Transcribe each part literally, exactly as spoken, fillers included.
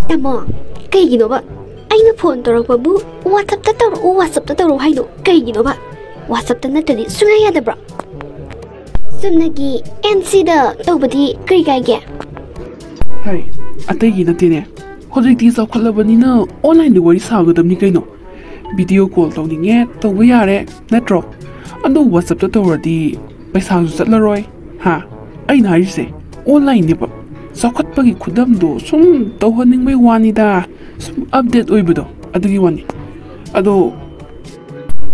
ꯇꯥꯃꯣ, ꯀꯩꯒꯤꯅꯣꯕ ꯑꯩꯅ ꯐꯣꯟ ꯇꯧꯔꯛꯄꯕꯨ WhatsApp-ꯇ ꯇꯧꯔꯛꯎ, WhatsApp-ꯇ ꯇꯧꯔꯛꯎ ꯍꯥꯏꯗꯣ? ꯀꯩꯒꯤꯅꯣꯕ? WhatsApp-ꯇ ꯅꯠꯇ꯭ꯔꯗꯤ ꯁꯨꯡꯌꯥ ꯌꯥꯗꯕ꯭ꯔꯣ? ꯆꯨꯝꯅꯒꯤ N C-ꯗ ꯇꯧꯕꯗꯤ ꯀꯔꯤ ꯀꯥꯏꯒꯦ? ꯍꯩ, ꯑꯇꯩꯒꯤ ꯅꯠꯇꯦꯅꯦ, ꯍꯧꯖꯤꯛꯇꯤ ꯆꯥꯎꯈꯠꯂꯕꯅꯤꯅ online-ꯗ ꯋꯥꯔꯤ ꯁꯥꯒꯗꯕꯅꯤ ꯀꯩꯅꯣ꯫ Video call ꯇꯧꯅꯤꯡꯉꯦ, ꯇꯧꯕ ꯌꯥꯔꯦ, ꯅꯠꯇ꯭ꯔꯣ? ꯑꯗꯣ WhatsApp-ꯇ ꯇꯧꯔꯗꯤ ꯄꯩꯁꯥꯁꯨ ꯆꯠꯂꯔꯣꯏ, ꯍꯥ? ꯑꯩꯅ ꯍꯥꯏꯔꯤꯁꯦ online-ꯅꯦꯕ꯫ ꯆꯥꯎꯈꯠꯄꯒꯤ ꯈꯨꯗꯝꯗꯣ ꯁꯨꯝ ꯇꯧꯍꯟꯅꯤꯡꯕꯩ ꯋꯥꯅꯤꯗ, ꯁꯨꯝ update ꯑꯣꯏꯕꯗꯣ, ꯑꯗꯨꯒꯤ ꯋꯥꯅꯤ꯫ ꯑꯗꯣ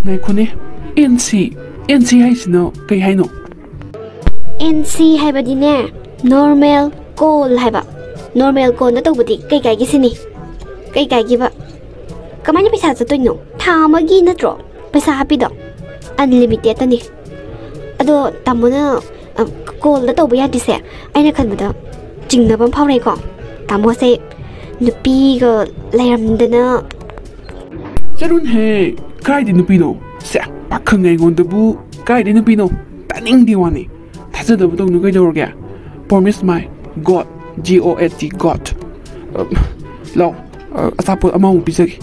ꯉꯥꯏꯈꯣꯅꯦ, N C, N C ꯍꯥꯏꯁꯤꯅ ꯀꯩ ꯍꯥꯏꯅꯣ? N C ꯍꯥꯏꯕꯗꯤꯅꯦ, normal call ꯍꯥꯏꯕ꯫ Normal call-ꯅ ꯇꯧꯕꯗꯤ ꯀꯩ ꯀꯥꯏꯒꯦ ꯁꯤꯅꯤ? ꯀꯩ ꯀꯥꯏꯒꯦꯕ? ꯀꯃꯥꯏꯅ ꯄꯩꯁꯥ ꯆꯠꯇꯣꯏꯅꯣ? ꯊꯥ ꯑꯃꯒꯤ ꯅꯠꯇ꯭ꯔꯣ ꯄꯩꯁꯥ ꯍꯥꯞꯄꯤꯗꯣ? Unlimited-ꯇꯅꯤ꯫ ꯑꯗꯣ ꯇꯥꯃꯣꯅ, ꯑ, call-ꯗ ꯇꯧꯕ ꯌꯥꯗ꯭ꯔꯤꯁꯦ, ꯑꯩꯅ ꯈꯟꯕꯗ ꯆꯤꯡꯅꯕ ꯑꯃ ꯐꯥꯎꯔꯛꯑꯦꯀꯣ꯫ ꯇꯥꯃꯣꯁꯦ ꯅꯨꯄꯤꯒ ꯂꯩꯔꯝꯗꯅ꯫ ꯆꯠꯂꯨꯅꯍꯦ, ꯀꯥꯏꯗꯩ ꯅꯨꯄꯤꯅꯣ? ꯁꯦ, ꯄꯥꯈꯪ ꯑꯩꯉꯣꯟꯗꯕꯨ ꯀꯥꯏꯗꯩ ꯅꯨꯄꯤꯅꯣ? ꯇꯥꯅꯤꯡꯗꯦ ꯋꯥꯅꯤ꯫ ꯊꯥꯖꯗꯕ ꯇꯧꯅꯨ ꯀꯩꯗꯧꯔꯒꯦ? Promise my God, G O A T, God. ꯑ, ꯂꯥꯛꯑꯣ, ꯑ, ꯑꯆꯥꯄꯣꯠ ꯑꯃꯃꯨꯛ ꯄꯤꯖꯒꯦ꯫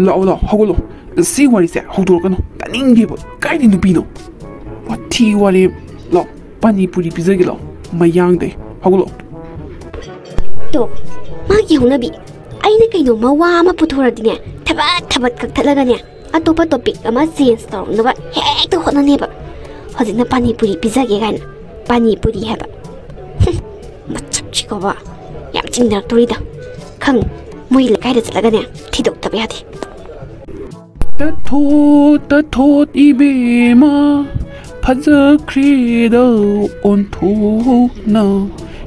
ꯂꯥꯛꯑꯣ, ꯂꯥꯛꯑꯣ, ꯍꯧꯒꯠꯂꯣ꯫ ꯁꯤ ꯋꯥꯔꯤꯁꯦ ꯍꯧꯗꯣꯔꯛꯀꯅꯨ, ꯇꯥꯅꯤꯡꯗꯦꯕ꯫ ꯀꯥꯏꯗꯩ ꯅꯨꯄꯤꯅꯣ? ꯋꯥꯊꯤ ꯋꯥꯔꯦꯝ꯫ ꯂꯥꯛꯑꯣ, ꯄꯥꯅꯤ ꯄꯨꯔꯤ ꯄꯤꯖꯒꯦ, ꯂꯥꯛꯑꯣ, ꯃꯌꯥꯡꯗꯩ꯫ ꯍꯧꯒꯠꯂꯣ꯫ ꯇꯣ, ꯃꯥꯒꯤ ꯍꯧꯅꯕꯤ꯫ ꯑꯩꯅ ꯀꯩꯅꯣꯝꯃ ꯋꯥ ꯑꯃ ꯄꯨꯊꯣꯔꯛꯇꯤꯅꯦ, ꯊꯕꯠ ꯊꯕꯠ ꯀꯛꯊꯠꯂꯒꯅꯦ, ꯑꯇꯣꯞꯄ topic ꯑꯃ change ꯇꯧꯔꯛꯅꯕ ꯍꯦꯛꯇ ꯍꯣꯠꯅꯅꯦꯕ꯫ ꯍꯧꯖꯤꯛꯅ ꯄꯥꯅꯤ ꯄꯨꯔꯤ ꯄꯤꯖꯒꯦ ꯀꯥꯏꯅ꯫ ꯄꯥꯅꯤ ꯄꯨꯔꯤ ꯍꯥꯏꯕ꯫ ꯍꯨꯝ, ꯃꯆꯞꯁꯤꯀꯣꯕ꯫ ꯌꯥꯝ ꯆꯤꯡꯅꯔꯛꯇꯣꯔꯤꯗ꯫ ꯈꯪ, ꯃꯣꯏ ꯂꯩꯀꯥꯏꯗ ꯆꯠꯂꯒꯅꯦ, ꯊꯤꯗꯣꯛꯇꯕ ꯌꯥꯗꯦ꯫ ꯇꯊꯣꯠ, ꯇꯊꯣꯠ ꯏꯕꯦꯝꯃ, ꯐꯖꯈ꯭ꯔꯦꯗ ꯑꯣꯟꯊꯣꯛꯅ,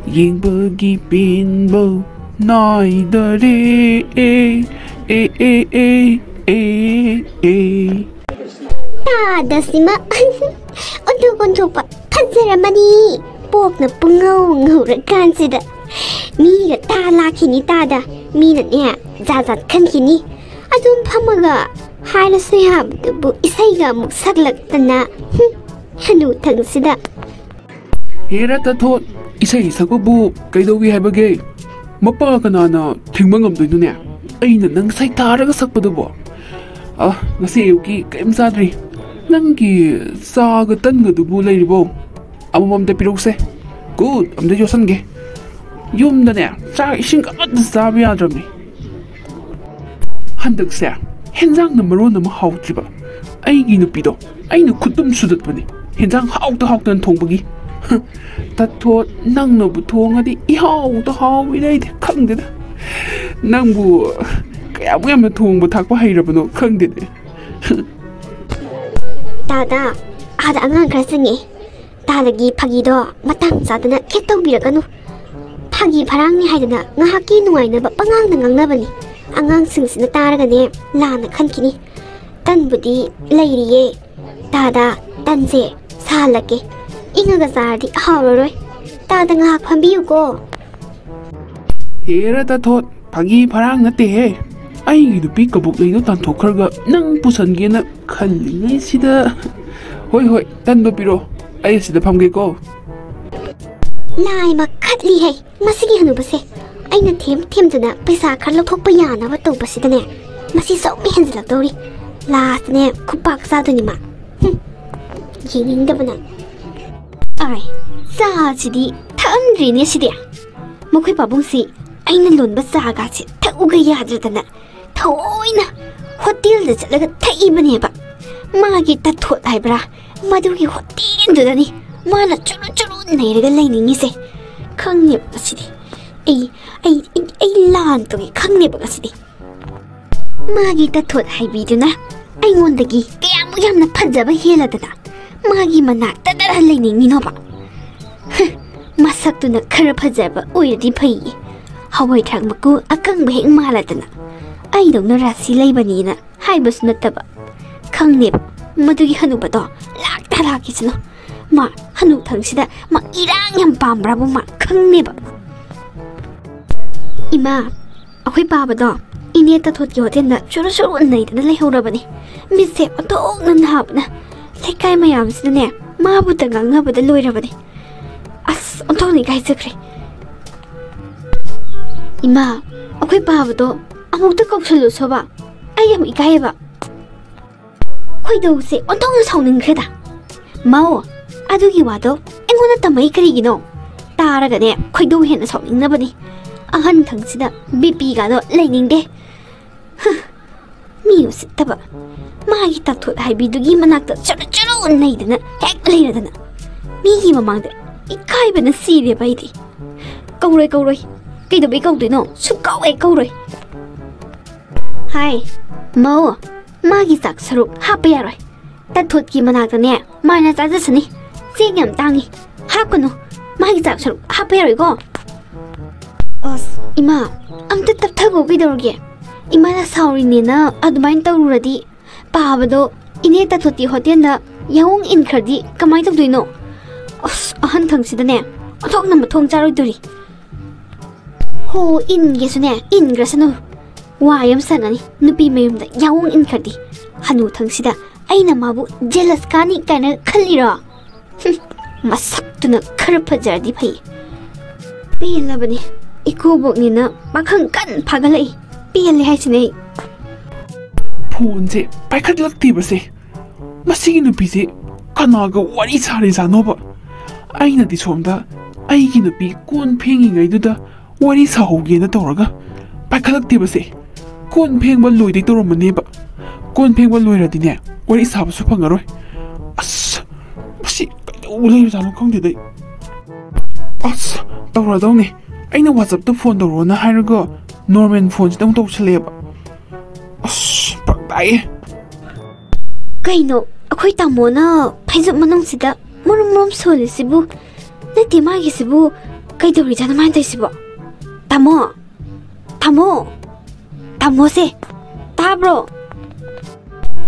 ꯌꯦꯡꯕꯒꯤ ꯄꯦꯟꯕ ꯅꯥꯏꯗꯔꯦ꯫ ꯑꯦ, ꯑꯦ, ꯑꯦ, ꯑꯦ, ꯑꯦ, ꯑꯦ꯫ ꯇꯥꯗꯁꯤꯃ꯫ ꯑꯣꯟꯊꯣꯛ ꯑꯣꯟꯊꯣꯛꯄ ꯐꯖꯔꯝꯃꯅꯤ꯫ ꯄꯣꯛꯅ ꯄꯨꯡꯉꯧ ꯉꯧꯔꯀꯥꯟꯁꯤꯗ ꯃꯤꯒ ꯇꯥ ꯂꯥꯛꯈꯤꯅꯤ ꯇꯥꯗ꯫ ꯃꯤꯅꯅꯦ ꯖꯥꯠ ꯖꯥꯠ ꯈꯟꯈꯤꯅꯤ꯫ ꯑꯗꯨꯝ ꯐꯝꯃꯒ ꯍꯥꯏꯔꯁꯨ ꯌꯥꯕꯗꯨꯕꯨ ꯏꯁꯩꯒ ꯑꯃꯨꯛ ꯁꯛꯂꯛꯇꯅ꯫ ꯍꯨꯝ, ꯍꯅꯨꯊꯪꯁꯤꯗ꯫ ꯍꯦꯔꯥ ꯇꯊꯣꯠ, ꯏꯁꯩ ꯁꯛꯄꯕꯨ ꯀꯩꯗꯧꯏ ꯍꯥꯏꯕꯒꯦ? ꯃꯄꯥ ꯀꯅꯥꯅ ꯊꯤꯡꯕ ꯉꯝꯗꯣꯏꯅꯣꯅꯦ? ꯑꯩꯅ ꯅꯪ ꯁꯩꯊꯥꯔꯒ ꯁꯛꯄꯗꯨꯕꯣ? ꯑ, ꯉꯁꯤ ꯑꯌꯨꯛꯀꯤ ꯀꯔꯤꯝ ꯆꯥꯗ꯭ꯔꯤ꯫ ꯅꯪꯒꯤ ꯆꯥꯒ ꯇꯟꯒꯗꯨꯕꯨ ꯂꯩꯔꯤꯕꯣ? ꯑꯃꯃꯝꯇ ꯄꯤꯔꯛꯎꯁꯦ꯫ ꯒꯨꯗ, ꯑꯝꯇ ꯌꯣꯠꯁꯟꯒꯦ꯫ ꯌꯨꯝꯗꯅꯦ, ꯆꯥꯛ ꯏꯁꯤꯡ ꯑꯃꯠꯇ ꯆꯥꯕ ꯌꯥꯗ꯭ꯔꯕꯅꯤ꯫ ꯍꯟꯗꯛꯁꯦ ꯍꯦꯟꯖꯥꯡꯅ ꯃꯔꯣꯟ ꯑꯃ ꯍꯥꯎꯇ꯭ꯔꯤꯕ꯫ ꯑꯩꯒꯤ ꯅꯨꯄꯤꯗꯣ ꯑꯩꯅ ꯈꯨꯠꯇꯨꯝ ꯁꯨꯗꯠꯄꯅꯤ, ꯍꯦꯟꯖꯥꯡ ꯍꯥꯎꯇ ꯍꯥꯎꯇꯅ ꯊꯣꯡꯕꯒꯤ꯫ ꯇꯥꯊꯣꯠ, ꯅꯪꯅꯕꯨ ꯊꯣꯡꯉꯗꯤ ꯏꯍꯥꯎꯇ ꯍꯥꯎꯋꯤꯗ, ꯑꯩꯗꯤ ꯈꯪꯗꯦꯗ꯫ ꯅꯪꯕꯨ ꯀꯌꯥꯃꯨꯛ ꯌꯥꯝꯅ ꯊꯣꯡꯕ ꯊꯥꯛꯄ ꯍꯩꯔꯕꯅꯣ ꯈꯪꯗꯦꯅꯦ꯫ ꯇꯥꯗ, ꯑꯥꯗ ꯑꯉꯥꯡ ꯈꯔ ꯆꯪꯉꯛꯑꯦ꯫ ꯇꯥꯗꯒꯤ ꯐꯥꯒꯤꯗꯣ ꯃꯇꯥꯡ ꯆꯥꯗꯅ ꯈꯦꯠ ꯇꯧꯕꯤꯔꯛꯀꯅꯨ꯫ ꯐꯥꯒꯤ ꯐꯔꯥꯡꯅꯤ ꯍꯥꯏꯗꯅ ꯉꯥꯏꯍꯥꯛꯀꯤ ꯅꯨꯡꯉꯥꯏꯅꯕ ꯄꯉꯥꯡꯗ ꯉꯥꯡꯅꯕꯅꯤ꯫ ꯑꯉꯥꯡꯁꯤꯡꯁꯤꯅ ꯇꯥꯔꯒꯅꯦ ꯂꯥꯟꯅ ꯈꯟꯈꯤꯅꯤ꯫ ꯇꯟꯕꯨꯗꯤ ꯂꯩꯔꯤꯌꯦ꯫ ꯇꯥꯗ, ꯇꯟꯁꯦ ꯁꯥꯍꯜꯂꯛꯀꯦ꯫ ꯏꯪꯉꯒ ꯆꯥꯔꯗꯤ ꯍꯥꯎꯔꯔꯣꯏ꯫ ꯇꯥꯗ ꯉꯥꯏꯍꯥꯛ ꯐꯝꯕꯤꯌꯨꯀꯣ꯫ ꯍꯦꯔꯥ ꯇꯥꯊꯣꯠ, ꯐꯥꯒꯤ ꯐꯔꯥꯡ ꯅꯠꯇꯦꯍꯦ꯫ ꯑꯩꯒꯤ ꯅꯨꯄꯤ ꯀꯕꯣꯛ ꯂꯩꯗꯣ ꯇꯥꯟꯊꯣꯛꯈ꯭ꯔꯒ ꯅꯪ ꯄꯨꯁꯟꯒꯦꯅ ꯈꯜꯂꯤꯉꯩꯁꯤꯗ꯫ ꯍꯣꯏ, ꯍꯣꯏ, ꯇꯟꯗꯣ ꯄꯤꯔꯣ, ꯑꯩ ꯑꯁꯤꯗ ꯐꯝꯒꯦꯀꯣ꯫ ꯂꯥꯏ ꯃꯈꯠꯂꯤꯍꯦ ꯃꯁꯤꯒꯤ ꯍꯅꯨꯕꯁꯦ꯫ ꯑꯩꯅ ꯊꯦꯝ ꯊꯦꯝꯗꯨꯅ ꯄꯩꯁꯥ ꯈꯔ ꯂꯧꯊꯣꯛꯄ ꯌꯥꯅꯕ ꯇꯧꯕꯁꯤꯗꯅꯦ, ꯃꯁꯤ ꯁꯨꯝ ꯍꯦꯟꯖꯤꯜꯂꯛꯇꯧꯔꯤ꯫ ꯂꯥꯁꯇꯅꯦ ꯈꯨꯄꯥꯛ ꯆꯥꯗꯣꯏꯅꯤ ꯃꯥ꯫ ꯍꯨꯝ, ꯌꯦꯡꯅꯤꯡꯗꯕꯅ꯫ ꯑꯥꯏ, ꯆꯥꯁꯤꯗꯤ ꯊꯛꯑꯝꯗ꯭ꯔꯤꯅꯦ ꯁꯤꯗꯤ꯫ ꯃꯈꯣꯏ ꯄꯥꯕꯨꯡꯁꯤ ꯑꯩꯅ ꯂꯣꯟꯕ ꯆꯥꯒꯁꯤ ꯊꯛꯎꯒ ꯌꯥꯗ꯭ꯔꯗꯅ ꯊꯑꯣꯏꯅ ꯍꯣꯇꯦꯜꯗ ꯆꯠꯂꯒ ꯊꯛꯏꯕꯅꯦꯕ꯫ ꯃꯥꯒꯤ ꯇꯥꯊꯣꯠ ꯍꯥꯏꯕ꯭ꯔꯥ, ꯃꯗꯨꯒꯤ ꯍꯣꯇꯦꯜꯗꯨꯗꯅꯤ ꯃꯥꯅ ꯆꯨꯔꯨ ꯆꯨꯔꯨ ꯅꯩꯔꯒ ꯂꯩꯅꯤꯡꯉꯤꯁꯦ꯫ ꯈꯪꯉꯦꯕ ꯉꯁꯤꯗꯤ꯫ ꯑꯩ, ꯑꯩ, ꯑꯩ, ꯑꯩ ꯂꯥꯟ ꯇꯧꯒꯦ ꯈꯪꯉꯦꯕ ꯉꯁꯤꯗꯤ꯫ ꯃꯥꯒꯤ ꯇꯥꯊꯣꯠ ꯍꯥꯏꯕꯤꯗꯨꯅ ꯑꯩꯉꯣꯟꯗꯒꯤ ꯀꯌꯥꯃꯨꯛ ꯌꯥꯝꯅ ꯐꯖꯕ ꯍꯦꯜꯂꯗꯅ ꯃꯥꯒꯤ ꯃꯅꯥꯛꯇꯗ ꯂꯩꯅꯤꯡꯉꯤꯅꯣꯕ? ꯍ, ꯃꯁꯛꯇꯨꯅ ꯈꯔ ꯐꯖꯕ ꯑꯣꯏꯔꯗꯤ ꯐꯩꯌꯦ꯫ ꯍꯋꯥꯏ ꯊ꯭ꯔꯥꯛ ꯃꯀꯨ ꯑꯀꯪꯕ ꯍꯦꯛ ꯃꯥꯜꯂꯗꯅ꯫ ꯑꯩꯗꯧꯅ ꯔꯥꯁꯤ ꯂꯩꯕꯅꯤꯅ ꯍꯥꯏꯕꯁꯨ ꯅꯠꯇꯕ꯫ ꯈꯪꯅꯦꯕ, ꯃꯗꯨꯒꯤ ꯍꯅꯨꯕꯗꯣ ꯂꯥꯛꯇ ꯂꯥꯛꯈꯤꯁꯅꯨ꯫ ꯃꯥ ꯍꯅꯨꯊꯪꯁꯤꯗ ꯃꯥ ꯏꯔꯥꯡ ꯌꯥꯝ ꯄꯥꯝꯕ꯭ꯔꯥꯕꯨ ꯃꯥ ꯈꯪꯅꯦꯕ꯫ ꯏꯃꯥ, ꯑꯩꯈꯣꯏ ꯄꯥꯕꯗꯣ ꯏꯅꯦ ꯇꯥꯊꯣꯠꯀꯤ ꯍꯣꯇꯦꯜꯗ ꯆꯨꯔꯨ ꯆꯨꯔꯨ ꯅꯩꯗꯅ ꯂꯩꯍꯧꯔꯕꯅꯦ꯫ ꯃꯤꯠꯁꯦ ꯑꯣꯟꯊꯣꯛꯅ ꯅꯥꯕꯅ ꯂꯩꯀꯥꯏ ꯃꯌꯥꯝꯁꯤꯅꯅꯦ ꯃꯥꯕꯨꯇ ꯉꯥꯡꯅꯕꯗ ꯂꯣꯏꯔꯕꯅꯦ꯫ ꯑꯁ, ꯑꯣꯟꯊꯣꯛꯅ ꯏꯀꯥꯏꯖꯈ꯭ꯔꯦ꯫ ꯏꯃꯥ, ꯑꯩꯈꯣꯏ ꯄꯥꯕꯗꯣ ꯑꯃꯨꯛꯇ ꯀꯧꯁꯜꯂꯨꯁꯣꯕ꯫ ꯑꯩ ꯌꯥꯝ ꯏꯀꯥꯏꯌꯦꯕ꯫ ꯈꯣꯏꯗꯧꯁꯦ ꯑꯣꯟꯊꯣꯛꯅ ꯁꯥꯎꯅꯤꯡꯈ꯭ꯔꯦꯗ꯫ ꯃꯧ, ꯑꯗꯨꯒꯤ ꯋꯥꯗꯣ ꯑꯩꯉꯣꯟꯗ ꯇꯝꯃꯛꯏ ꯀꯔꯤꯒꯤꯅꯣ? ꯇꯥꯔꯒꯅꯦ ꯈꯣꯏꯗꯧ ꯍꯦꯟꯅ ꯁꯥꯎꯅꯤꯡꯅꯕꯅꯤ꯫ ꯑꯍꯟ ꯊꯪꯁꯤꯗ ꯕꯤ ꯄꯤꯒꯗꯣ ꯂꯩꯅꯤꯡꯗꯦ꯫ ꯍ, ꯃꯤ ꯎꯁꯤꯠꯇꯕ꯫ ꯃꯥꯒꯤ ꯇꯥꯊꯣꯠ ꯍꯥꯏꯕꯤꯗꯨꯒꯤ ꯃꯅꯥꯛꯇ ꯆꯔꯨ ꯆꯔꯨ ꯅꯩꯗꯅ ꯍꯦꯛ ꯂꯩꯔꯗꯅ꯫ ꯃꯤꯒꯤ ꯃꯃꯥꯡꯗ ꯏꯀꯥꯏꯕꯅ ꯁꯤꯔꯦꯕ ꯑꯩꯗꯤ꯫ ꯀꯧꯔꯣꯏ, ꯀꯧꯔꯣꯏ꯫ ꯀꯩꯗꯧꯕꯩ ꯀꯧꯗꯣꯏꯅꯣ? ꯁꯨꯛꯀꯧ ꯍꯦꯛ ꯀꯧꯔꯣꯏ꯫ ꯍꯥꯏ, ꯃꯧ, ꯃꯥꯒꯤ ꯆꯥꯛ ꯁꯔꯨꯛ ꯍꯥꯞꯄ ꯌꯥꯔꯣꯏ꯫ ꯇꯥꯊꯣꯠꯀꯤ ꯃꯅꯥꯛꯇꯅꯦ ꯃꯥꯅ ꯆꯥꯖꯁꯅꯤ꯫ ꯆꯦꯡ ꯌꯥꯝ ꯇꯥꯡꯉꯤ꯫ ꯍꯥꯞꯀꯅꯨ꯫ ꯃꯥꯒꯤ ꯆꯥꯛ ꯁꯔꯨꯛ ꯍꯥꯞꯄ ꯌꯥꯔꯣꯏꯀꯣ꯫ ꯑꯁ, ꯏꯃꯥ, ꯑꯝꯇ ꯇꯞꯊꯒꯣ ꯀꯩꯗꯧꯔꯒꯦ? ꯏꯃꯥꯅ ꯁꯥꯎꯔꯤꯅꯦꯅ ꯑꯗꯨꯃꯥꯏꯅ ꯇꯧꯔꯨꯔꯗꯤ ꯄꯥꯕꯗꯣ ꯏꯅꯦ ꯇꯥꯊꯣꯠꯀꯤ ꯍꯣꯇꯦꯜꯗ ꯌꯥꯍꯣꯡ ꯏꯟꯈ꯭ꯔꯗꯤ ꯀꯃꯥꯏꯅ ꯇꯧꯗꯣꯏꯅꯣ? ꯑꯁ, ꯑꯍꯟ ꯊꯪꯁꯤꯗꯅꯦ ꯑꯣꯟꯊꯣꯛꯅ ꯃꯊꯣꯡ ꯆꯥꯔꯣꯏꯗꯣꯔꯤ꯫ ꯍꯣ, ꯏꯟꯒꯦꯁꯨꯅꯦ, ꯏꯟꯈ꯭ꯔꯁꯅꯨ꯫ ꯋꯥ ꯌꯥꯝ ꯁꯥꯟꯅꯅꯤ, ꯅꯨꯄꯤ ꯃꯌꯨꯝꯗ ꯌꯥꯑꯣꯡ ꯏꯟꯈ꯭ꯔꯗꯤ꯫ ꯍꯅꯨ ꯊꯪꯁꯤꯗ ꯑꯩꯅ ꯃꯥꯕꯨ ꯖꯦꯂꯁ ꯀꯥꯅꯤ ꯀꯥꯏꯅ ꯈꯜꯂꯤꯔꯣ? ꯍꯨꯝ, ꯃꯁꯛꯇꯨꯅ ꯈꯔ ꯐꯖꯔꯗꯤ ꯐꯩ꯫ ꯄꯦꯜꯂꯕꯅꯤ, ꯏꯀꯨꯕꯣꯛꯅꯤꯅ ꯄꯥꯈꯪ ꯀꯟ ꯐꯥꯒꯠꯂꯛꯏ꯫ ꯄꯦꯜꯂꯦ ꯍꯥꯏꯁꯤꯅꯦ ꯑꯩ꯫ ꯐꯣꯟꯁꯦ ꯄꯥꯏꯈꯠꯂꯛꯇꯦꯕꯁꯦ꯫ ꯃꯁꯤꯒꯤ ꯅꯨꯄꯤꯁꯦ ꯀꯅꯥꯒ ꯋꯥꯔꯤ ꯁꯥꯔꯤꯖꯥꯠꯅꯣꯕ? ꯑꯩꯅꯗꯤ ꯁꯣꯝꯗ ꯑꯩꯒꯤ ꯅꯨꯄꯤ ꯀꯣꯟ ꯐꯦꯡꯉꯤꯉꯩꯗꯨꯗ ꯋꯥꯔꯤ ꯁꯥꯍꯧꯒꯦꯅ ꯇꯧꯔꯒ ꯄꯥꯏꯈꯠꯂꯛꯇꯦꯕꯁꯦ꯫ ꯀꯣꯟ ꯐꯦꯡꯕ ꯂꯣꯏꯗꯩ ꯇꯧꯔꯝꯃꯅꯦꯕ꯫ ꯀꯣꯟ ꯐꯦꯡꯕ ꯂꯣꯏꯔꯗꯤꯅꯦ, ꯋꯥꯔꯤ ꯁꯥꯕꯁꯨ ꯐꯪꯉꯔꯣꯏ꯫ ꯑꯁ, ꯃꯁꯤ ꯀꯩꯗꯧ ꯂꯩꯔꯖꯥꯠꯅꯣ ꯈꯪꯗꯦꯗ ꯑꯩ꯫ ꯑꯁ, ꯇꯧꯔꯗꯧꯅꯦ꯫ ꯑꯩꯅ WhatsApp-ꯇ ꯐꯣꯟ ꯇꯧꯔꯣꯅ ꯍꯥꯏꯔꯒ ꯅꯣꯔꯃꯦꯜ ꯐꯣꯟꯁꯤꯗ ꯑꯃꯨꯛ ꯇꯧꯁꯜꯂꯛꯑꯦꯕ꯫ ꯑꯁ, ꯐꯔꯛ ꯇꯥꯏꯌꯦ꯫ ꯀꯩꯅꯣ, ꯑꯩꯈꯣꯏ ꯇꯥꯃꯣꯅ ꯐꯩꯖꯨꯞ ꯃꯅꯨꯡꯁꯤꯗ ꯃꯔꯨꯝ ꯃꯔꯨꯝ ꯁꯣꯜꯂꯤꯁꯤꯕꯨ? ꯅꯠꯇꯦ, ꯃꯥꯒꯤꯁꯤꯕꯨ ꯀꯩꯗꯧꯔꯤꯖꯥꯠꯅꯣ ꯃꯥꯅ ꯇꯧꯔꯤꯁꯤꯕꯣ? ꯇꯥꯃꯣ! ꯇꯥꯃꯣ! ꯇꯥꯃꯣꯁꯦ! ꯇꯥꯕ꯭ꯔꯣ?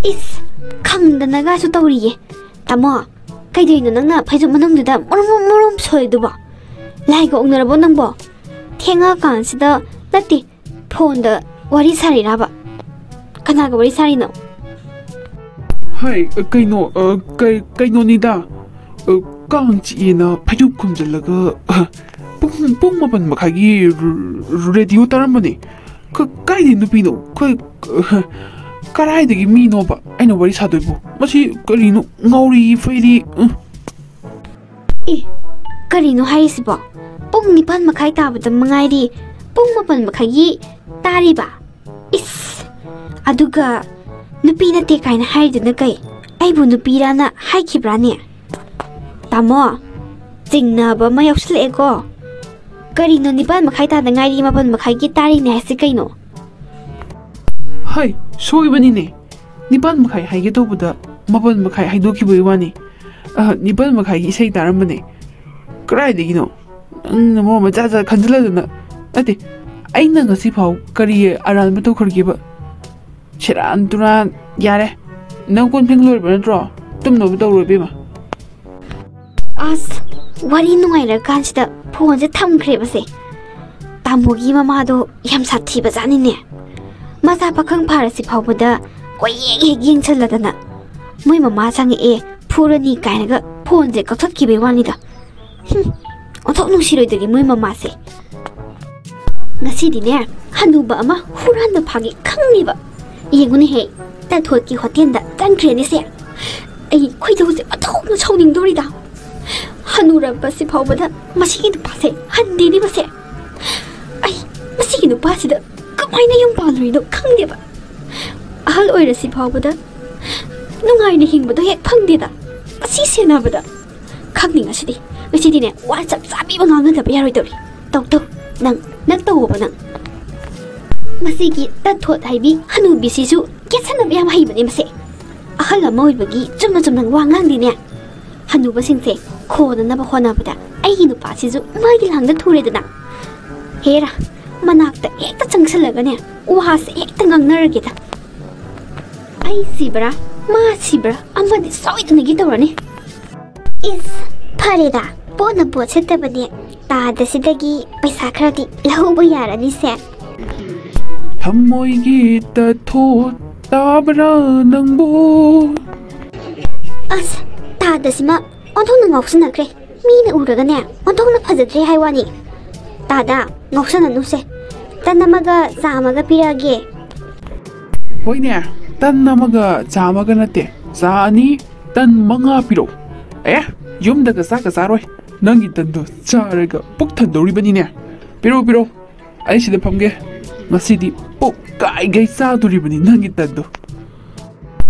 ꯏꯁ! ꯈꯪꯗꯅꯒꯁꯨ ꯇꯧꯔꯤꯌꯦ꯫ ꯇꯥꯃꯣ, ꯀꯩꯗꯧꯔꯤꯅꯣ ꯅꯪꯅ ꯐꯩꯖꯨꯞ ꯃꯅꯨꯡꯗꯨꯗ ꯃꯔꯨꯝ ꯃꯔꯨꯝ ꯁꯣꯜꯂꯤꯗꯨꯕꯣ? ꯂꯥꯏꯒ ꯑꯣꯛꯅꯔꯕꯣ ꯅꯪꯕꯣ? ꯊꯦꯡꯉꯛꯑꯀꯥꯟꯁꯤꯗ, ꯅꯠꯇꯦ, ꯐꯣꯟꯗ ꯋꯥꯔꯤ ꯁꯥꯔꯤꯔꯕ? ꯀꯅꯥꯒ ꯋꯥꯔꯤ ꯁꯥꯔꯤꯅꯣ? ꯍꯥꯏ, ꯀꯩꯅꯣ, ꯑ, ꯀꯩ-, ꯀꯩꯅꯣꯅꯤꯗ, ꯑ, ꯀꯥꯡ ꯆꯤꯛꯑꯦꯅ ꯐꯩꯖꯨꯞ ꯈꯨꯝꯖꯤꯜꯂꯒ, ꯑ, ꯄꯨꯡ ꯄꯨꯡ ꯃꯥꯄꯟ ꯃꯈꯥꯏꯒꯤ ꯔ-, ꯔꯦꯗꯤꯑꯣ ꯇꯥꯔꯝꯕꯅꯦ꯫ ꯀ-, ꯀꯥꯏꯗꯩ ꯅꯨꯄꯤꯅꯣ? ꯀ-, ꯀ-, ꯀꯔꯥꯏꯗꯒꯤ ꯃꯤꯅꯣꯕ ꯑꯩꯅ ꯋꯥꯔꯤ ꯁꯥꯗꯣꯏꯕꯨ? ꯃꯁꯤ ꯀꯔꯤꯅꯣ? ꯉꯥꯎꯔꯤ ꯐꯩꯔꯤ꯫ ꯎꯝ꯫ ꯑꯦ, ꯀꯔꯤꯅꯣ ꯍꯥꯏꯔꯤꯁꯤꯕꯣ? ꯄꯨꯡ ꯅꯤꯄꯥꯟ ꯃꯈꯥꯏ ꯇꯥꯕꯗ ꯃꯉꯥꯏꯔꯤ, ꯄꯨꯡ ꯃꯥꯄꯟ ꯃꯈꯥꯏꯒꯤ ꯇꯥꯔꯤꯕ? ꯏꯁ! ꯑꯗꯨꯒ ꯅꯨꯄꯤ ꯅꯠꯇꯦ ꯀꯥꯏꯅ ꯍꯥꯏꯔꯤꯗꯨꯅ ꯀꯩ? ꯑꯩꯕꯨ ꯅꯨꯄꯤꯔꯥꯅ ꯍꯥꯏꯈꯤꯕ꯭ꯔꯥꯅꯦ? ꯇꯥꯃꯣ, ꯆꯤꯡꯅꯕ ꯑꯃ ꯌꯥꯎꯁꯤꯜꯂꯛꯑꯦꯀꯣ꯫ ꯀꯔꯤꯅꯣ, ꯅꯤꯄꯥꯟ ꯃꯈꯥꯏ ꯇꯥꯗ ꯉꯥꯏꯔꯤ, ꯃꯥꯄꯟ ꯃꯈꯥꯏꯒꯤ ꯇꯥꯔꯤꯅꯦ ꯍꯥꯏꯁꯤ ꯀꯩꯅꯣ? ꯍꯩ, ꯁꯣꯏꯕꯅꯤꯅꯦ꯫ ꯅꯤꯄꯥꯟ ꯃꯈꯥꯏ ꯍꯥꯏꯒꯦ ꯇꯧꯕꯗ ꯃꯥꯄꯟ ꯃꯈꯥꯏ ꯍꯥꯏꯗꯣꯛꯈꯤꯕꯒꯤ ꯋꯥꯅꯤ꯫ ꯑ, ꯅꯤꯄꯥꯟ ꯃꯈꯥꯏꯒꯤ ꯏꯁꯩ ꯇꯥꯔꯝꯕꯅꯦ꯫ ꯀꯗꯥꯏꯗꯒꯤꯅꯣ? ꯅꯪꯅ ꯃꯔꯣꯟ ꯑꯃ ꯖꯥꯠ ꯖꯥꯠ ꯈꯟꯖꯤꯜꯂꯗꯅ꯫ ꯅꯠꯇꯦ, ꯑꯩꯅ ꯉꯁꯤ ꯐꯥꯎ ꯀꯔꯤ ꯑꯔꯥꯟꯕ ꯇꯧꯈ꯭ꯔꯒꯦꯕ? ꯁꯦꯔꯥꯟ ꯇꯨꯔꯥꯟ꯫ ꯌꯥꯔꯦ, ꯅꯪ ꯀꯣꯟ ꯐꯦꯡ ꯂꯣꯏꯔꯕ ꯅꯠꯇ꯭ꯔꯣ? ꯇꯨꯝꯅꯕ ꯇꯧꯔꯣ, ꯏꯕꯦꯝꯃ꯫ ꯑꯁ, ꯋꯥꯔꯤ ꯅꯨꯡꯉꯥꯏꯔꯀꯥꯟꯁꯤꯗ ꯐꯣꯟꯁꯦ ꯊꯝꯈ꯭ꯔꯦꯕꯁꯦ꯫ ꯇꯥꯃꯣꯒꯤ ꯃꯃꯥꯗꯣ ꯌꯥꯝ ꯁꯥꯊꯤꯕ ꯖꯥꯠꯅꯤꯅꯦ꯫ ꯃꯆꯥ ꯄꯥꯈꯪ ꯐꯥꯔꯁꯤ ꯐꯥꯎꯕꯗ ꯀꯣꯏꯌꯦꯡ ꯍꯦꯛ ꯌꯦꯡꯁꯜꯂꯗꯅ, "ꯃꯣꯏ ꯃꯃꯥ ꯆꯪꯉꯛꯑꯦ, ꯐꯨꯔꯅꯤ" ꯀꯥꯏꯅꯒ ꯐꯣꯟꯁꯦ ꯀꯛꯊꯠꯈꯤꯕꯩ ꯋꯥꯅꯤꯗ꯫ ꯍꯨꯝ, ꯑꯣꯟꯊꯣꯛ ꯅꯨꯡꯁꯤꯔꯣꯏꯗꯣꯔꯤ ꯃꯣꯏ ꯃꯃꯥꯁꯦ꯫ ꯉꯁꯤꯗꯤꯅꯦ, ꯍꯅꯨꯕ ꯑꯃ ꯍꯨꯔꯥꯟꯕ ꯐꯥꯒꯦ ꯈꯪꯅꯦꯕ꯫ ꯌꯦꯡꯉꯨꯅꯦꯍꯦ, ꯇꯊꯣꯠꯀꯤ ꯍꯣꯇꯦꯜꯗ ꯆꯪꯈ꯭ꯔꯦꯅꯦ ꯁꯦ꯫ ꯑꯩ ꯈꯣꯏꯗꯧꯁꯦ ꯑꯣꯟꯊꯣꯛꯅ ꯁꯥꯎꯅꯤꯡꯗꯣꯔꯤꯗ꯫ ꯍꯅꯨꯔꯕꯁꯤ ꯐꯥꯎꯕꯗ ꯃꯁꯤꯒꯤ ꯅꯨꯄꯥꯁꯦ ꯍꯟꯗꯦꯅꯦ ꯃꯁꯦ꯫ ꯑꯩ ꯃꯁꯤꯒꯤ ꯅꯨꯄꯥꯁꯤꯗ ꯀꯃꯥꯏꯅ ꯌꯨꯝ ꯄꯥꯜꯂꯨꯔꯤꯅꯣ ꯈꯪꯗꯦꯕ꯫ ꯑꯍꯜ ꯑꯣꯏꯔꯁꯤ ꯐꯥꯎꯕꯗ ꯅꯨꯡꯉꯥꯏꯅ ꯍꯤꯡꯕꯗꯣ ꯍꯦꯛ ꯐꯪꯗꯦꯗ꯫ ꯃꯁꯤ ꯁꯦꯟꯅꯕꯗ꯫ ꯈꯪꯅꯤ ꯉꯁꯤꯗꯤ꯫ ꯉꯁꯤꯗꯤꯅꯦ, ꯋꯥ ꯆꯞ ꯆꯥꯕꯤ ꯑꯃ ꯉꯥꯡꯅꯗꯕ ꯌꯥꯔꯣꯏꯗꯧꯔꯤ꯫ ꯇꯧ, ꯇꯧ꯫ ꯅꯪ, ꯅꯪ ꯇꯧꯑꯣꯕ ꯅꯪ꯫ ꯃꯁꯤꯒꯤ ꯇꯠꯊꯣꯠ ꯍꯥꯏꯕꯤ ꯍꯅꯨꯕꯤꯁꯤꯁꯨ ꯀꯦꯠꯁꯟꯅꯕ ꯌꯥꯝ ꯍꯩꯕꯅꯦ ꯃꯁꯦ꯫ ꯑꯍꯜ ꯑꯃ ꯑꯣꯏꯕꯒꯤ ꯆꯨꯝꯅ ꯆꯨꯝꯅ ꯋꯥ ꯉꯥꯡꯗꯦꯅꯦ꯫ ꯍꯅꯨꯕꯁꯤꯡꯁꯦ ꯈꯣꯟꯅꯅꯕ ꯍꯣꯠꯅꯕꯗ ꯑꯩꯒꯤ ꯅꯨꯄꯥꯁꯤꯁꯨ ꯃꯥꯒꯤ ꯂꯥꯡꯗ ꯊꯨꯔꯦꯗꯅ꯫ ꯍꯦꯔꯥ, ꯃꯅꯥꯛꯇ ꯍꯦꯛꯇ ꯆꯪꯁꯜꯂꯒꯅꯦ, ꯋꯥꯁꯦ ꯍꯦꯛꯇ ꯉꯥꯡꯅꯔꯒꯦꯗ꯫ ꯑꯩ ꯁꯤꯕ꯭ꯔꯥ, ꯃꯥ ꯁꯤꯕ꯭ꯔꯥ, ꯑꯃꯗꯤ ꯁꯣꯏꯗꯅꯒꯤ ꯇꯧꯔꯅꯤ꯫ ꯏꯁ, ꯐꯔꯦꯗ, ꯄꯣꯠꯅ ꯄꯣꯠ ꯁꯤꯠꯇꯕꯅꯦ꯫ ꯇꯥꯗ ꯁꯤꯗꯒꯤ ꯄꯩꯁꯥ ꯈꯔꯗꯤ ꯂꯧꯍꯧꯕ ꯌꯥꯔꯅꯤꯁꯦ꯫ ꯊꯃꯣꯏꯒꯤ ꯇꯊꯣꯠ ꯇꯥꯕ꯭ꯔꯥ ꯅꯪꯕꯨ? ꯑꯁ, ꯇꯥꯗ ꯁꯤꯃ ꯑꯣꯟꯊꯣꯛꯅ ꯉꯥꯎꯁꯤꯟꯅꯈ꯭ꯔꯦ꯫ ꯃꯤꯅ ꯎꯔꯒꯅꯦ, ꯑꯣꯟꯊꯣꯛꯅ ꯐꯖꯗ꯭ꯔꯦ ꯍꯥꯏ ꯋꯥꯅꯤ꯫ ꯇꯥꯗ, ꯉꯥꯎꯁꯟꯅꯅꯨꯁꯦ꯫ ꯇꯟ ꯑꯃꯒ ꯆꯥ ꯑꯃꯒ ꯄꯤꯔꯛꯑꯒꯦ꯫ ꯍꯣꯏꯅꯦ, ꯇꯟ ꯑꯃꯒ ꯆꯥ ꯑꯃꯒ ꯅꯠꯇꯦ, ꯆꯥ ꯑꯅꯤ, ꯇꯟ ꯃꯉꯥ ꯄꯤꯔꯛꯎ꯫ ꯑꯦ, ꯌꯨꯝꯗꯒ ꯆꯥꯛꯀ ꯆꯥꯔꯣꯏ꯫ ꯅꯪꯒꯤ ꯇꯟꯗꯣ ꯆꯥꯔꯒ ꯄꯨꯛ ꯊꯟꯗꯧꯔꯤꯕꯅꯤꯅꯦ꯫ ꯄꯤꯔꯛꯎ, ꯄꯤꯔꯛꯎ꯫ ꯑꯩ ꯁꯤꯗ ꯐꯝꯒꯦ꯫ ꯉꯁꯤꯗꯤ ꯄꯨꯛ ꯀꯥꯏꯒꯩ ꯆꯥꯗꯣꯔꯤꯕꯅꯤ ꯅꯪꯒꯤ ꯇꯟꯗꯣ꯫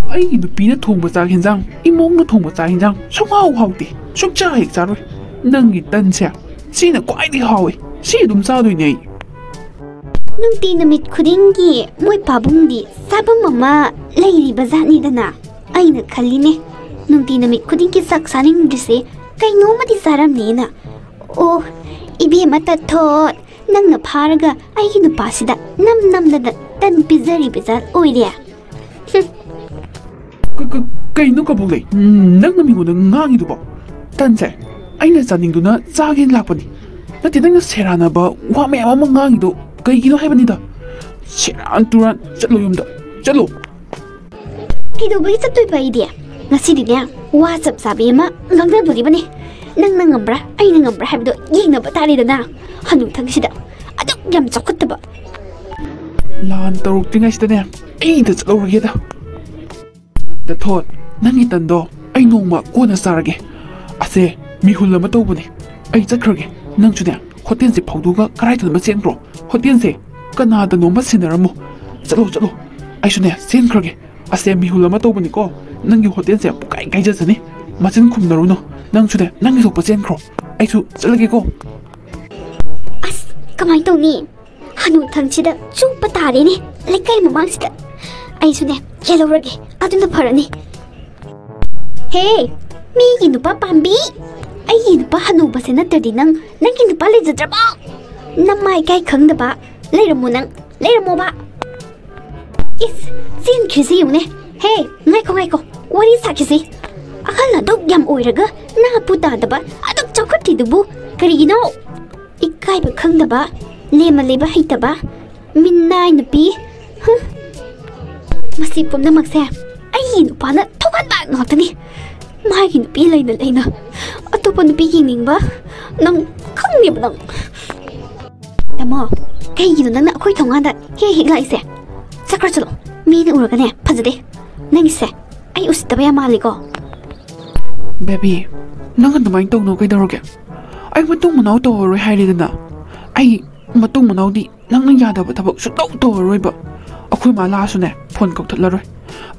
ꯑꯩꯒꯤ ꯅꯨꯄꯤꯅ ꯊꯣꯡꯕ ꯆꯥꯛ ꯍꯦꯟꯖꯥꯡ, ꯏꯃꯧꯅ ꯊꯣꯡꯕ ꯆꯥꯛ ꯍꯦꯟꯖꯥꯡ ꯁꯨꯡꯍꯥꯎ ꯍꯥꯎꯇꯦ꯫ ꯁꯨꯡꯆꯥ ꯍꯦꯛ ꯆꯥꯔꯣꯏ꯫ ꯅꯪꯒꯤ ꯇꯟꯁꯦ ꯁꯤꯅ ꯈ꯭ꯋꯥꯏꯗꯒꯤ ꯍꯥꯎꯋꯦ꯫ ꯁꯤ ꯑꯗꯨꯝ ꯆꯥꯗꯣꯏꯅꯦ ꯑꯩ꯫ ꯅꯨꯡꯇꯤ ꯅꯨꯃꯤꯠ ꯈꯨꯗꯤꯡꯒꯤ ꯃꯣꯏ ꯄꯥꯕꯨꯡꯗꯤ ꯆꯥꯐꯝ ꯑꯃ ꯂꯩꯔꯤꯕ ꯖꯥꯠꯅꯤꯗꯅ꯫ ꯑꯩꯅ ꯈꯜꯂꯤꯅꯦ, ꯅꯨꯡꯇꯤ ꯅꯨꯃꯤꯠ ꯈꯨꯗꯤꯡꯒꯤ ꯆꯥꯛ ꯆꯥꯅꯤꯡꯗ꯭ꯔꯤꯁꯦ ꯀꯩꯅꯣꯝꯃꯗꯤ ꯆꯥꯔꯝꯅꯦꯅ꯫ ꯑꯣ, ꯏꯕꯦꯝꯃ ꯇꯠꯊꯣꯠ, ꯅꯪꯅ ꯐꯥꯔꯒ ꯑꯩꯒꯤ ꯅꯨꯄꯥꯁꯤꯗ ꯅꯝ ꯅꯝꯗꯅ ꯇꯟ ꯄꯤꯖꯔꯤꯕ ꯖꯥꯠ ꯑꯣꯏꯔꯦ꯫ ꯍꯨꯝ꯫ ꯀ-, ꯀ-, ꯀꯩꯅꯣ ꯀꯕꯣꯛꯂꯩ? ꯎꯝ, ꯅꯪꯅ ꯃꯤꯉꯣꯟꯗ ꯉꯥꯡꯉꯤꯗꯨꯕꯣ? ꯇꯟꯁꯦ ꯑꯩꯅ ꯆꯥꯅꯤꯡꯗꯨꯅ ꯆꯥꯒꯦꯅ ꯂꯥꯛꯄꯅꯤ꯫ ꯅꯠꯇꯦ, ꯅꯪꯅ ꯁꯦꯔꯥꯟꯅꯕ ꯋꯥ ꯃꯌꯥꯝ ꯑꯃ ꯉꯥꯡꯉꯤꯗꯣ ꯀꯩꯒꯤꯅꯣ ꯍꯥꯏꯕꯅꯤꯗ꯫ ꯁꯦꯔꯥꯟ ꯇꯨꯔꯥꯟ, ꯆꯠꯂꯣ ꯌꯨꯝꯗ, ꯆꯠꯂꯣ꯫ ꯀꯩꯗꯧꯕꯒꯤ ꯆꯠꯇꯣꯏꯕ ꯑꯩꯗꯤ? ꯉꯁꯤꯗꯤꯅꯦ, ꯋꯥ ꯆꯞ ꯆꯥꯕꯤ ꯑꯃ ꯉꯥꯡꯅꯗꯣꯔꯤꯕꯅꯤ꯫ ꯅꯪꯅ ꯉꯝꯕ꯭ꯔꯥ, ꯑꯩꯅ ꯉꯝꯕ꯭ꯔꯥ ꯍꯥꯏꯕꯗꯣ ꯌꯦꯡꯅꯕ ꯇꯥꯔꯦꯗꯅ꯫ ꯍꯅꯨꯊꯪꯁꯤꯗ ꯑꯗꯨꯛ ꯌꯥꯝ ꯆꯥꯎꯈꯠꯇꯕ꯫ ꯂꯥꯟ ꯇꯧꯔꯛꯇ꯭ꯔꯤꯉꯩꯁꯤꯗꯅꯦ, ꯑꯩꯗ ꯆꯠꯍꯧꯔꯒꯦꯗ꯫ ꯇꯊꯣꯠ, ꯅꯪꯒꯤ ꯇꯟꯗꯣ ꯑꯩ ꯅꯣꯡꯃ ꯀꯣꯟꯅ ꯆꯥꯔꯒꯦ꯫ ꯑꯁꯦ, ꯃꯤꯍꯨꯜ ꯑꯃ ꯇꯧꯕꯅꯦ꯫ ꯑꯩ ꯆꯠꯈ꯭ꯔꯒꯦ꯫ ꯅꯪꯁꯨꯅꯦ, ꯍꯣꯇꯦꯜꯁꯦ ꯐꯥꯎꯗꯣꯛꯑꯒ ꯀꯔꯥꯏꯗꯅꯣꯃ ꯆꯦꯟꯈ꯭ꯔꯣ꯫ ꯍꯣꯇꯦꯜꯁꯦ ꯀꯅꯥꯗꯅꯣꯃ ꯁꯤꯟꯅꯔꯝꯃꯣ꯫ ꯆꯠꯂꯣ, ꯆꯠꯂꯣ꯫ ꯑꯩꯁꯨꯅꯦ, ꯆꯦꯟꯈ꯭ꯔꯒꯦ꯫ ꯑꯁꯦ, ꯃꯤꯍꯨꯜ ꯑꯃ ꯇꯧꯕꯅꯤꯀꯣ꯫ ꯅꯪꯒꯤ ꯍꯣꯇꯦꯜꯁꯦ ꯄꯨꯡꯀꯥꯏ ꯀꯥꯏꯖꯁꯅꯤ꯫ ꯃꯆꯤꯟ ꯈꯨꯝꯅꯔꯨꯅꯨ꯫ ꯅꯪꯁꯨꯅꯦ, ꯅꯪꯒꯤ ꯊꯣꯛꯄ ꯆꯦꯟꯈ꯭ꯔꯣ꯫ ꯑꯩꯁꯨ ꯆꯠꯂꯒꯦꯀꯣ꯫ ꯑꯁ, ꯀꯃꯥꯏꯅ ꯇꯧꯅꯤ? ꯍꯅꯨꯊꯪꯁꯤꯗ ꯆꯣꯞꯄ ꯇꯥꯔꯦꯅꯦ, ꯂꯩꯀꯥꯏ ꯃꯃꯥꯡꯁꯤꯗ꯫ ꯑꯩꯁꯨꯅꯦ, ꯆꯦꯜꯍꯧꯔꯒꯦ, ꯑꯗꯨꯅ ꯐꯔꯅꯤ꯫ ꯍꯦ, ꯃꯤꯒꯤ ꯅꯨꯄꯥ ꯄꯥꯝꯕꯤ, ꯑꯩꯒꯤ ꯅꯨꯄꯥ ꯍꯅꯨꯕꯁꯦ ꯅꯠꯇ꯭ꯔꯗꯤ ꯅꯪ, ꯅꯪꯒꯤ ꯅꯨꯄꯥ ꯂꯩꯖꯗ꯭ꯔꯕꯣ? ꯅꯃꯥꯏ ꯏꯀꯥꯏ ꯈꯪꯗꯕ, ꯂꯩꯔꯝꯃꯣ ꯅꯪ, ꯂꯩꯔꯝꯃꯣꯕ꯫ ꯏꯁ, ꯆꯦꯟꯈ꯭ꯔꯤꯁꯤ ꯌꯦꯡꯉꯨꯅꯦ꯫ ꯍꯦ, ꯉꯥꯏꯈꯣ, ꯉꯥꯏꯈꯣ, ꯋꯥꯔꯤ ꯁꯥꯈꯤꯁꯤ꯫ ꯑꯍꯜ ꯑꯗꯨꯛ ꯌꯥꯝ ꯑꯣꯏꯔꯒ ꯅꯥꯄꯨ ꯇꯥꯗꯕ ꯑꯗꯨꯛ ꯆꯥꯎꯈꯠꯇ꯭ꯔꯤꯗꯨꯕꯨ ꯀꯔꯤꯒꯤꯅꯣ? ꯏꯀꯥꯏꯕ ꯈꯪꯗꯕ, ꯂꯦꯝꯃ ꯂꯩꯕ ꯍꯩꯇꯕ, ꯃꯤꯅꯥꯏ ꯅꯨꯄꯤ꯫ ꯍꯨꯝ꯫ ꯃꯁꯤ ꯄꯨꯝꯅꯃꯛꯁꯦ ꯑꯩꯒꯤ ꯅꯨꯄꯥꯅ ꯊꯣꯛꯍꯟꯕ ꯉꯥꯛꯇꯅꯤ꯫ ꯃꯥꯒꯤ ꯅꯨꯄꯤ ꯂꯩꯅ ꯂꯩꯅ ꯑꯇꯣꯞꯄ ꯅꯨꯄꯤ ꯌꯦꯡꯅꯤꯡꯕ ꯅꯪ ꯈꯪꯅꯦꯕ ꯅꯪ꯫ ꯇꯥꯃꯣ, ꯀꯩꯒꯤꯅꯣ ꯅꯪꯅ ꯑꯩꯈꯣꯏ ꯊꯣꯡꯒꯥꯟꯗ ꯍꯦꯛ ꯍꯦꯛ ꯂꯥꯛꯏꯁꯦ? ꯆꯠꯈ꯭ꯔꯣ, ꯆꯠꯂꯣ꯫ ꯃꯤꯅ ꯎꯔꯒꯅꯦ, ꯐꯖꯗꯦ꯫ ꯅꯪꯒꯤꯁꯦ ꯑꯩ ꯎꯁꯤꯠꯇꯕ ꯌꯥꯝ ꯃꯥꯜꯂꯤꯀꯣ꯫ ꯕꯦꯕꯤ, ꯅꯪ ꯑꯗꯨꯃꯥꯏꯅ ꯇꯧꯅꯣ ꯀꯩꯗꯧꯔꯒꯦ? ꯑꯩ ꯃꯇꯨꯡ ꯃꯅꯥꯎ ꯇꯧꯔꯔꯣꯏ ꯍꯥꯏꯔꯦꯗꯅ꯫ ꯑꯩ ꯃꯇꯨꯡ ꯃꯅꯥꯎꯗꯤ ꯅꯪꯅ ꯌꯥꯗꯕ ꯊꯕꯛ ꯁꯨꯡꯇꯧ ꯇꯧꯔꯔꯣꯏꯕ꯫ ꯑꯩꯈꯣꯏ ꯃꯥ ꯂꯥꯛꯑꯁꯨꯅꯦ, ꯐꯣꯟ ꯀꯛꯊꯠꯂꯔꯣꯏ꯫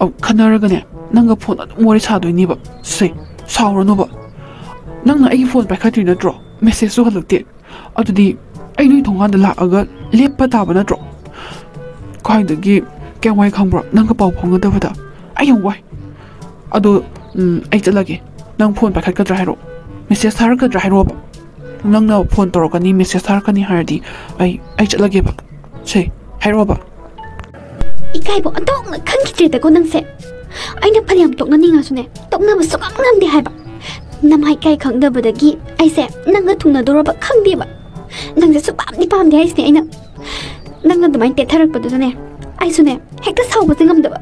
ꯑꯧ, ꯈꯟꯅꯔꯒꯅꯦ, ꯅꯪꯒ ꯐꯣꯟ ꯑꯗꯨꯝ ꯋꯥꯔꯤ ꯁꯥꯗꯣꯏꯅꯦꯕ꯫ ꯁꯦ, ꯁꯥꯎꯔꯅꯣꯕ꯫ ꯅꯪꯅ ꯑꯩꯒꯤ ꯐꯣꯟ ꯄꯥꯏꯈꯠꯇ꯭ꯔꯤ ꯅꯠꯇ꯭ꯔꯣ? ꯃꯦꯁꯦꯖꯁꯨ ꯍꯜꯂꯛꯇꯦ꯫ ꯑꯗꯨꯗꯤ ꯑꯩ ꯅꯣꯏ ꯊꯣꯡꯒꯥꯟꯗ ꯂꯥꯛꯑꯒ ꯂꯦꯞꯄ ꯇꯥꯕ ꯅꯠꯇ꯭ꯔꯣ? ꯈ꯭ꯋꯥꯏꯗꯒꯤ ꯀꯌꯥꯝ ꯋꯥꯏ ꯈꯪꯕ꯭ꯔꯣ? ꯅꯪꯒ ꯄꯥꯎ ꯐꯥꯎꯅꯗꯕꯗ ꯑꯩ ꯌꯥꯝ ꯋꯥꯏ꯫ ꯑꯗꯣ, ꯎꯝ, ꯑꯩ ꯆꯠꯂꯒꯦ꯫ ꯅꯪ ꯐꯣꯟ ꯄꯥꯏꯈꯠꯀꯗ꯭ꯔꯥ ꯍꯥꯏꯔꯣ? ꯃꯦꯁꯦꯖ ꯊꯥꯔꯛꯀꯗ꯭ꯔꯥ ꯍꯥꯏꯔꯣꯕ? ꯅꯪꯅ ꯐꯣꯟ ꯇꯧꯔꯛꯀꯅꯤ, ꯃꯦꯁꯦꯖ ꯊꯥꯔꯛꯀꯅꯤ ꯍꯥꯏꯔꯗꯤ ꯑꯩ, ꯑꯩ ꯆꯠꯂꯒꯦꯕ꯫ ꯁꯦ, ꯍꯥꯏꯔꯣꯕ꯫ ꯏꯀꯥꯏꯕ ꯑꯣꯟꯊꯣꯛꯅ ꯈꯪꯈꯤꯗ꯭ꯔꯦꯗꯀꯣ ꯅꯪꯁꯦ꯫ ꯑꯩꯅ ꯐꯅꯌꯥꯝ ꯇꯣꯛꯅꯅꯤꯡꯉꯁꯨꯅꯦ, ꯇꯣꯛꯅꯕ ꯁꯨꯡꯉꯝ ꯉꯝꯗꯦ ꯍꯥꯏꯕ꯫ ꯅꯃꯥꯏ ꯏꯀꯥꯏ ꯈꯪꯗꯕꯗꯒꯤ ꯑꯩꯁꯦ ꯅꯪꯒ ꯊꯨꯡꯅꯗꯧꯔꯕ ꯈꯪꯗꯦꯕ꯫ ꯅꯪꯁꯦ ꯁꯨꯡꯄꯥꯝꯗꯤ ꯄꯥꯝꯗꯦ ꯍꯥꯏꯁꯤꯅꯦ ꯑꯩꯅ꯫ ꯅꯪꯅ ꯑꯗꯨꯃꯥꯏꯅ ꯇꯦꯠꯊꯔꯛꯄꯗꯨꯗꯅꯦ, ꯑꯩꯁꯨꯅꯦ ꯍꯦꯛꯇ ꯁꯥꯎꯕꯁꯦ ꯉꯝꯗꯕ꯫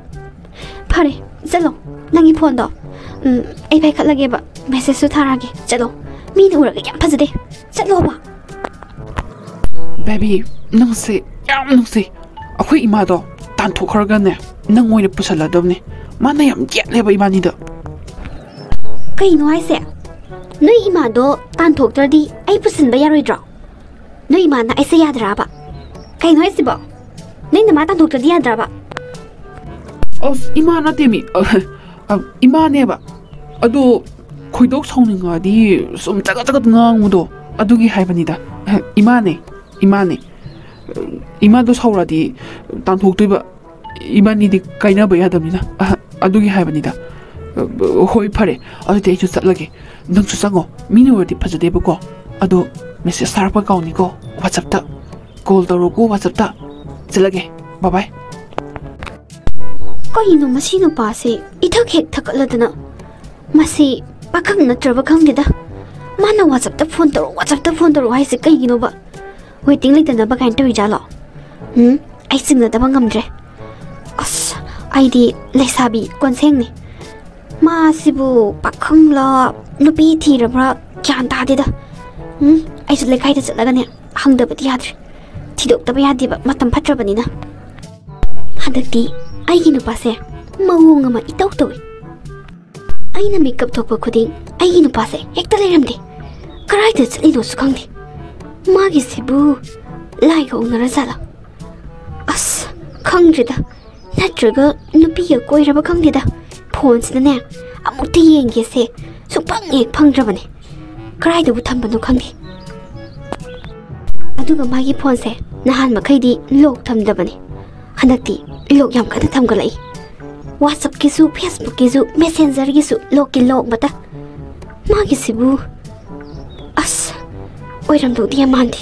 ꯐꯔꯦ, ꯆꯠꯂꯣ, ꯅꯪꯒꯤ ꯐꯣꯟꯗꯣ꯫ ꯎꯝ, ꯑꯩ ꯄꯥꯏꯈꯠꯂꯒꯦꯕ, ꯃꯦꯁꯦꯖꯁꯨ ꯊꯥꯔꯛꯑꯒꯦ꯫ ꯆꯠꯂꯣ, ꯃꯤꯅ ꯎꯔꯒ ꯌꯥꯝ ꯐꯖꯗꯦ꯫ ꯆꯠꯂꯣꯕ꯫ ꯕꯦꯕꯤ, ꯅꯪꯁꯦ ꯌꯥꯝ ꯅꯨꯡꯁꯤ꯫ ꯑꯩꯈꯣꯏ ꯏꯃꯥꯗꯣ ꯇꯥꯟꯊꯣꯛꯈ꯭ꯔꯒꯅꯦ, ꯅꯪ ꯑꯣꯏꯅ ꯄꯨꯁꯜꯂꯗꯕꯅꯦ꯫ ꯃꯥꯅ ꯌꯥꯝ ꯌꯦꯠꯂꯦꯕ ꯏꯕꯥꯅꯤꯗ꯫ ꯀꯩꯅꯣ ꯍꯥꯏꯁꯦ? ꯅꯣꯏ ꯏꯃꯥꯗꯣ ꯇꯥꯟꯊꯣꯛꯇ꯭ꯔꯗꯤ ꯑꯩ ꯄꯨꯁꯤꯟꯕ ꯌꯥꯔꯣꯏꯗ꯭ꯔꯣ? ꯅꯣꯏ ꯏꯃꯥꯅ ꯑꯩꯁꯦ ꯌꯥꯗ꯭ꯔꯕ? ꯀꯩꯅꯣ ꯍꯥꯏꯁꯤꯕꯣ? ꯅꯣꯏ ꯅꯃꯥ ꯇꯥꯟꯊꯣꯛꯇ꯭ꯔꯗꯤ ꯌꯥꯗ꯭ꯔꯕ? ꯑꯁ, ꯏꯃꯥ ꯅꯠꯇꯦꯃꯤ꯫ ꯑ, ꯑ, ꯏꯃꯥꯅꯦꯕ꯫ ꯑꯗꯣ ꯈꯣꯏꯗꯧ ꯁꯥꯎꯅꯤꯡꯉꯗꯤ ꯁꯨꯝ ꯆꯒꯠ ꯆꯒꯠ ꯉꯥꯡꯕꯗꯣ, ꯑꯗꯨꯒꯤ ꯍꯥꯏꯕꯅꯤꯗ꯫ ꯏꯃꯥꯅꯦ, ꯏꯃꯥꯅꯦ꯫ ꯏꯃꯥꯗꯣ ꯁꯥꯎꯔꯗꯤ ꯇꯥꯟꯊꯣꯛꯇꯣꯏꯕ꯫ ꯏꯕꯥꯅꯤꯗꯤ ꯀꯥꯏꯅꯕ ꯌꯥꯗꯕꯅꯤꯅ꯫ ꯑ, ꯑꯗꯨꯒꯤ ꯍꯥꯏꯕꯅꯤꯗ꯫ ꯍꯣꯏ, ꯐꯔꯦ꯫ ꯑꯗꯨꯗꯤ ꯑꯩꯁꯨ ꯆꯠꯂꯒꯦ꯫ ꯅꯪꯁꯨ ꯆꯪꯉꯣ꯫ ꯃꯤꯅ ꯎꯔꯗꯤ ꯐꯖꯗꯦꯕꯀꯣ꯫ ꯑꯗꯣ ꯃꯦꯁꯦꯖ ꯊꯥꯔꯛꯄ ꯀꯥꯎꯅꯤꯀꯣ꯫ WhatsApp-ꯇ ꯀꯣꯜ ꯇꯧꯔꯣꯀꯣ, WhatsApp-ꯇ꯫ ꯆꯠꯂꯒꯦ꯫ ꯕꯥꯏ ꯕꯥꯏ꯫ ꯀꯩꯅꯣ ꯃꯁꯤ ꯅꯨꯄꯥꯁꯦ ꯏꯊꯛ ꯍꯦꯛ ꯊꯛꯀꯠꯂꯗꯅ? ꯃꯁꯤ ꯄꯥꯈꯪ ꯅꯠꯇ꯭ꯔꯕ ꯈꯪꯗꯦꯗ꯫ ꯃꯥꯅ WhatsApp-ꯇ ꯐꯣꯟ ꯇꯧꯔꯛꯑꯣ, WhatsApp-ꯇ ꯐꯣꯟ ꯇꯧꯔꯛꯑꯣ ꯍꯥꯏꯁꯦ ꯀꯩꯒꯤꯅꯣꯕ? ꯋꯦꯇꯤꯡ ꯂꯩꯇꯅꯕ ꯀꯥꯏꯅ ꯇꯧꯔꯤꯖꯥꯠꯂꯣ? ꯎꯝ, ꯑꯩ ꯆꯤꯡꯅꯗꯕ ꯉꯝꯗ꯭ꯔꯦ꯫ ꯑꯁ, ꯑꯩꯗꯤ ꯂꯩꯁꯥꯕꯤ ꯀꯣꯟꯁꯦꯡꯅꯤ꯫ ꯃꯥꯁꯤꯕꯨ ꯄꯥꯈꯪꯂ ꯅꯨꯄꯤ ꯊꯤꯔꯕ꯭ꯔꯥ ꯒ꯭ꯌꯥꯟ ꯇꯥꯗꯦꯗ꯫ ꯎꯝ, ꯑꯩꯁꯨ ꯂꯩꯀꯥꯏꯗ ꯆꯠꯂꯒꯅꯦ ꯍꯪꯗꯕꯗꯤ ꯌꯥꯗ꯭ꯔꯦ꯫ ꯊꯤꯗꯣꯛꯇꯕ ꯌꯥꯗꯦꯕ, ꯃꯇꯝ ꯐꯠꯇ꯭ꯔꯕꯅꯤꯅ꯫ ꯍꯟꯗꯛꯇꯤ ꯑꯩꯒꯤ ꯅꯨꯄꯥꯁꯦ ꯃꯑꯣꯡ ꯑꯃ ꯏꯇꯧ ꯇꯧꯏ꯫ ꯑꯩꯅ ꯃꯤꯀꯞ ꯊꯣꯛꯄ ꯈꯨꯗꯤꯡ ꯑꯩꯒꯤ ꯅꯨꯄꯥꯁꯦ ꯍꯦꯛꯇ ꯂꯩꯔꯝꯗꯦ꯫ ꯀꯗꯥꯏꯗ ꯆꯠꯂꯤꯅꯣꯁꯨ ꯈꯪꯗꯦ꯫ ꯃꯥꯒꯤꯁꯤꯕꯨ ꯂꯥꯏꯒ ꯑꯣꯛꯅꯔ ꯖꯥꯠꯂꯥ? ꯑꯁ, ꯈꯪꯗ꯭ꯔꯦꯗ꯫ ꯅꯠꯇ꯭ꯔꯒ ꯅꯨꯄꯤꯒ ꯀꯣꯏꯔꯕ ꯈꯪꯗꯦꯗ꯫ ꯐꯣꯟꯁꯤꯗꯅꯦ, ꯑꯃꯨꯛꯇ ꯌꯦꯡꯒꯦꯁꯦ ꯁꯨꯡꯐꯪ ꯍꯦꯛ ꯐꯪꯗ꯭ꯔꯕꯅꯦ꯫ ꯀꯗꯥꯏꯗꯕꯨ ꯊꯝꯕꯅꯣ ꯈꯪꯗꯦ꯫ ꯑꯗꯨꯒ ꯃꯥꯒꯤ ꯐꯣꯟꯁꯦ ꯅꯍꯥꯟ ꯃꯈꯩꯗꯤ ꯂꯣꯛ ꯊꯝꯗꯕꯅꯦ꯫ ꯍꯟꯗꯛꯇꯤ ꯂꯣꯛ ꯌꯥꯝ ꯀꯟꯅ ꯊꯝꯒꯠꯂꯛꯏ꯫ WhatsApp-ꯀꯤꯁꯨ, Facebook-ꯀꯤꯁꯨ, Messenger-ꯒꯤꯁꯨ ꯂꯣꯛꯀꯤ ꯂꯣꯛ ꯃꯇ꯫ ꯃꯥꯒꯤꯁꯤꯕꯨ, ꯑꯁ, ꯑꯣꯏꯔꯝꯗꯧꯗꯤ ꯌꯥꯝ ꯃꯥꯟꯗꯦ꯫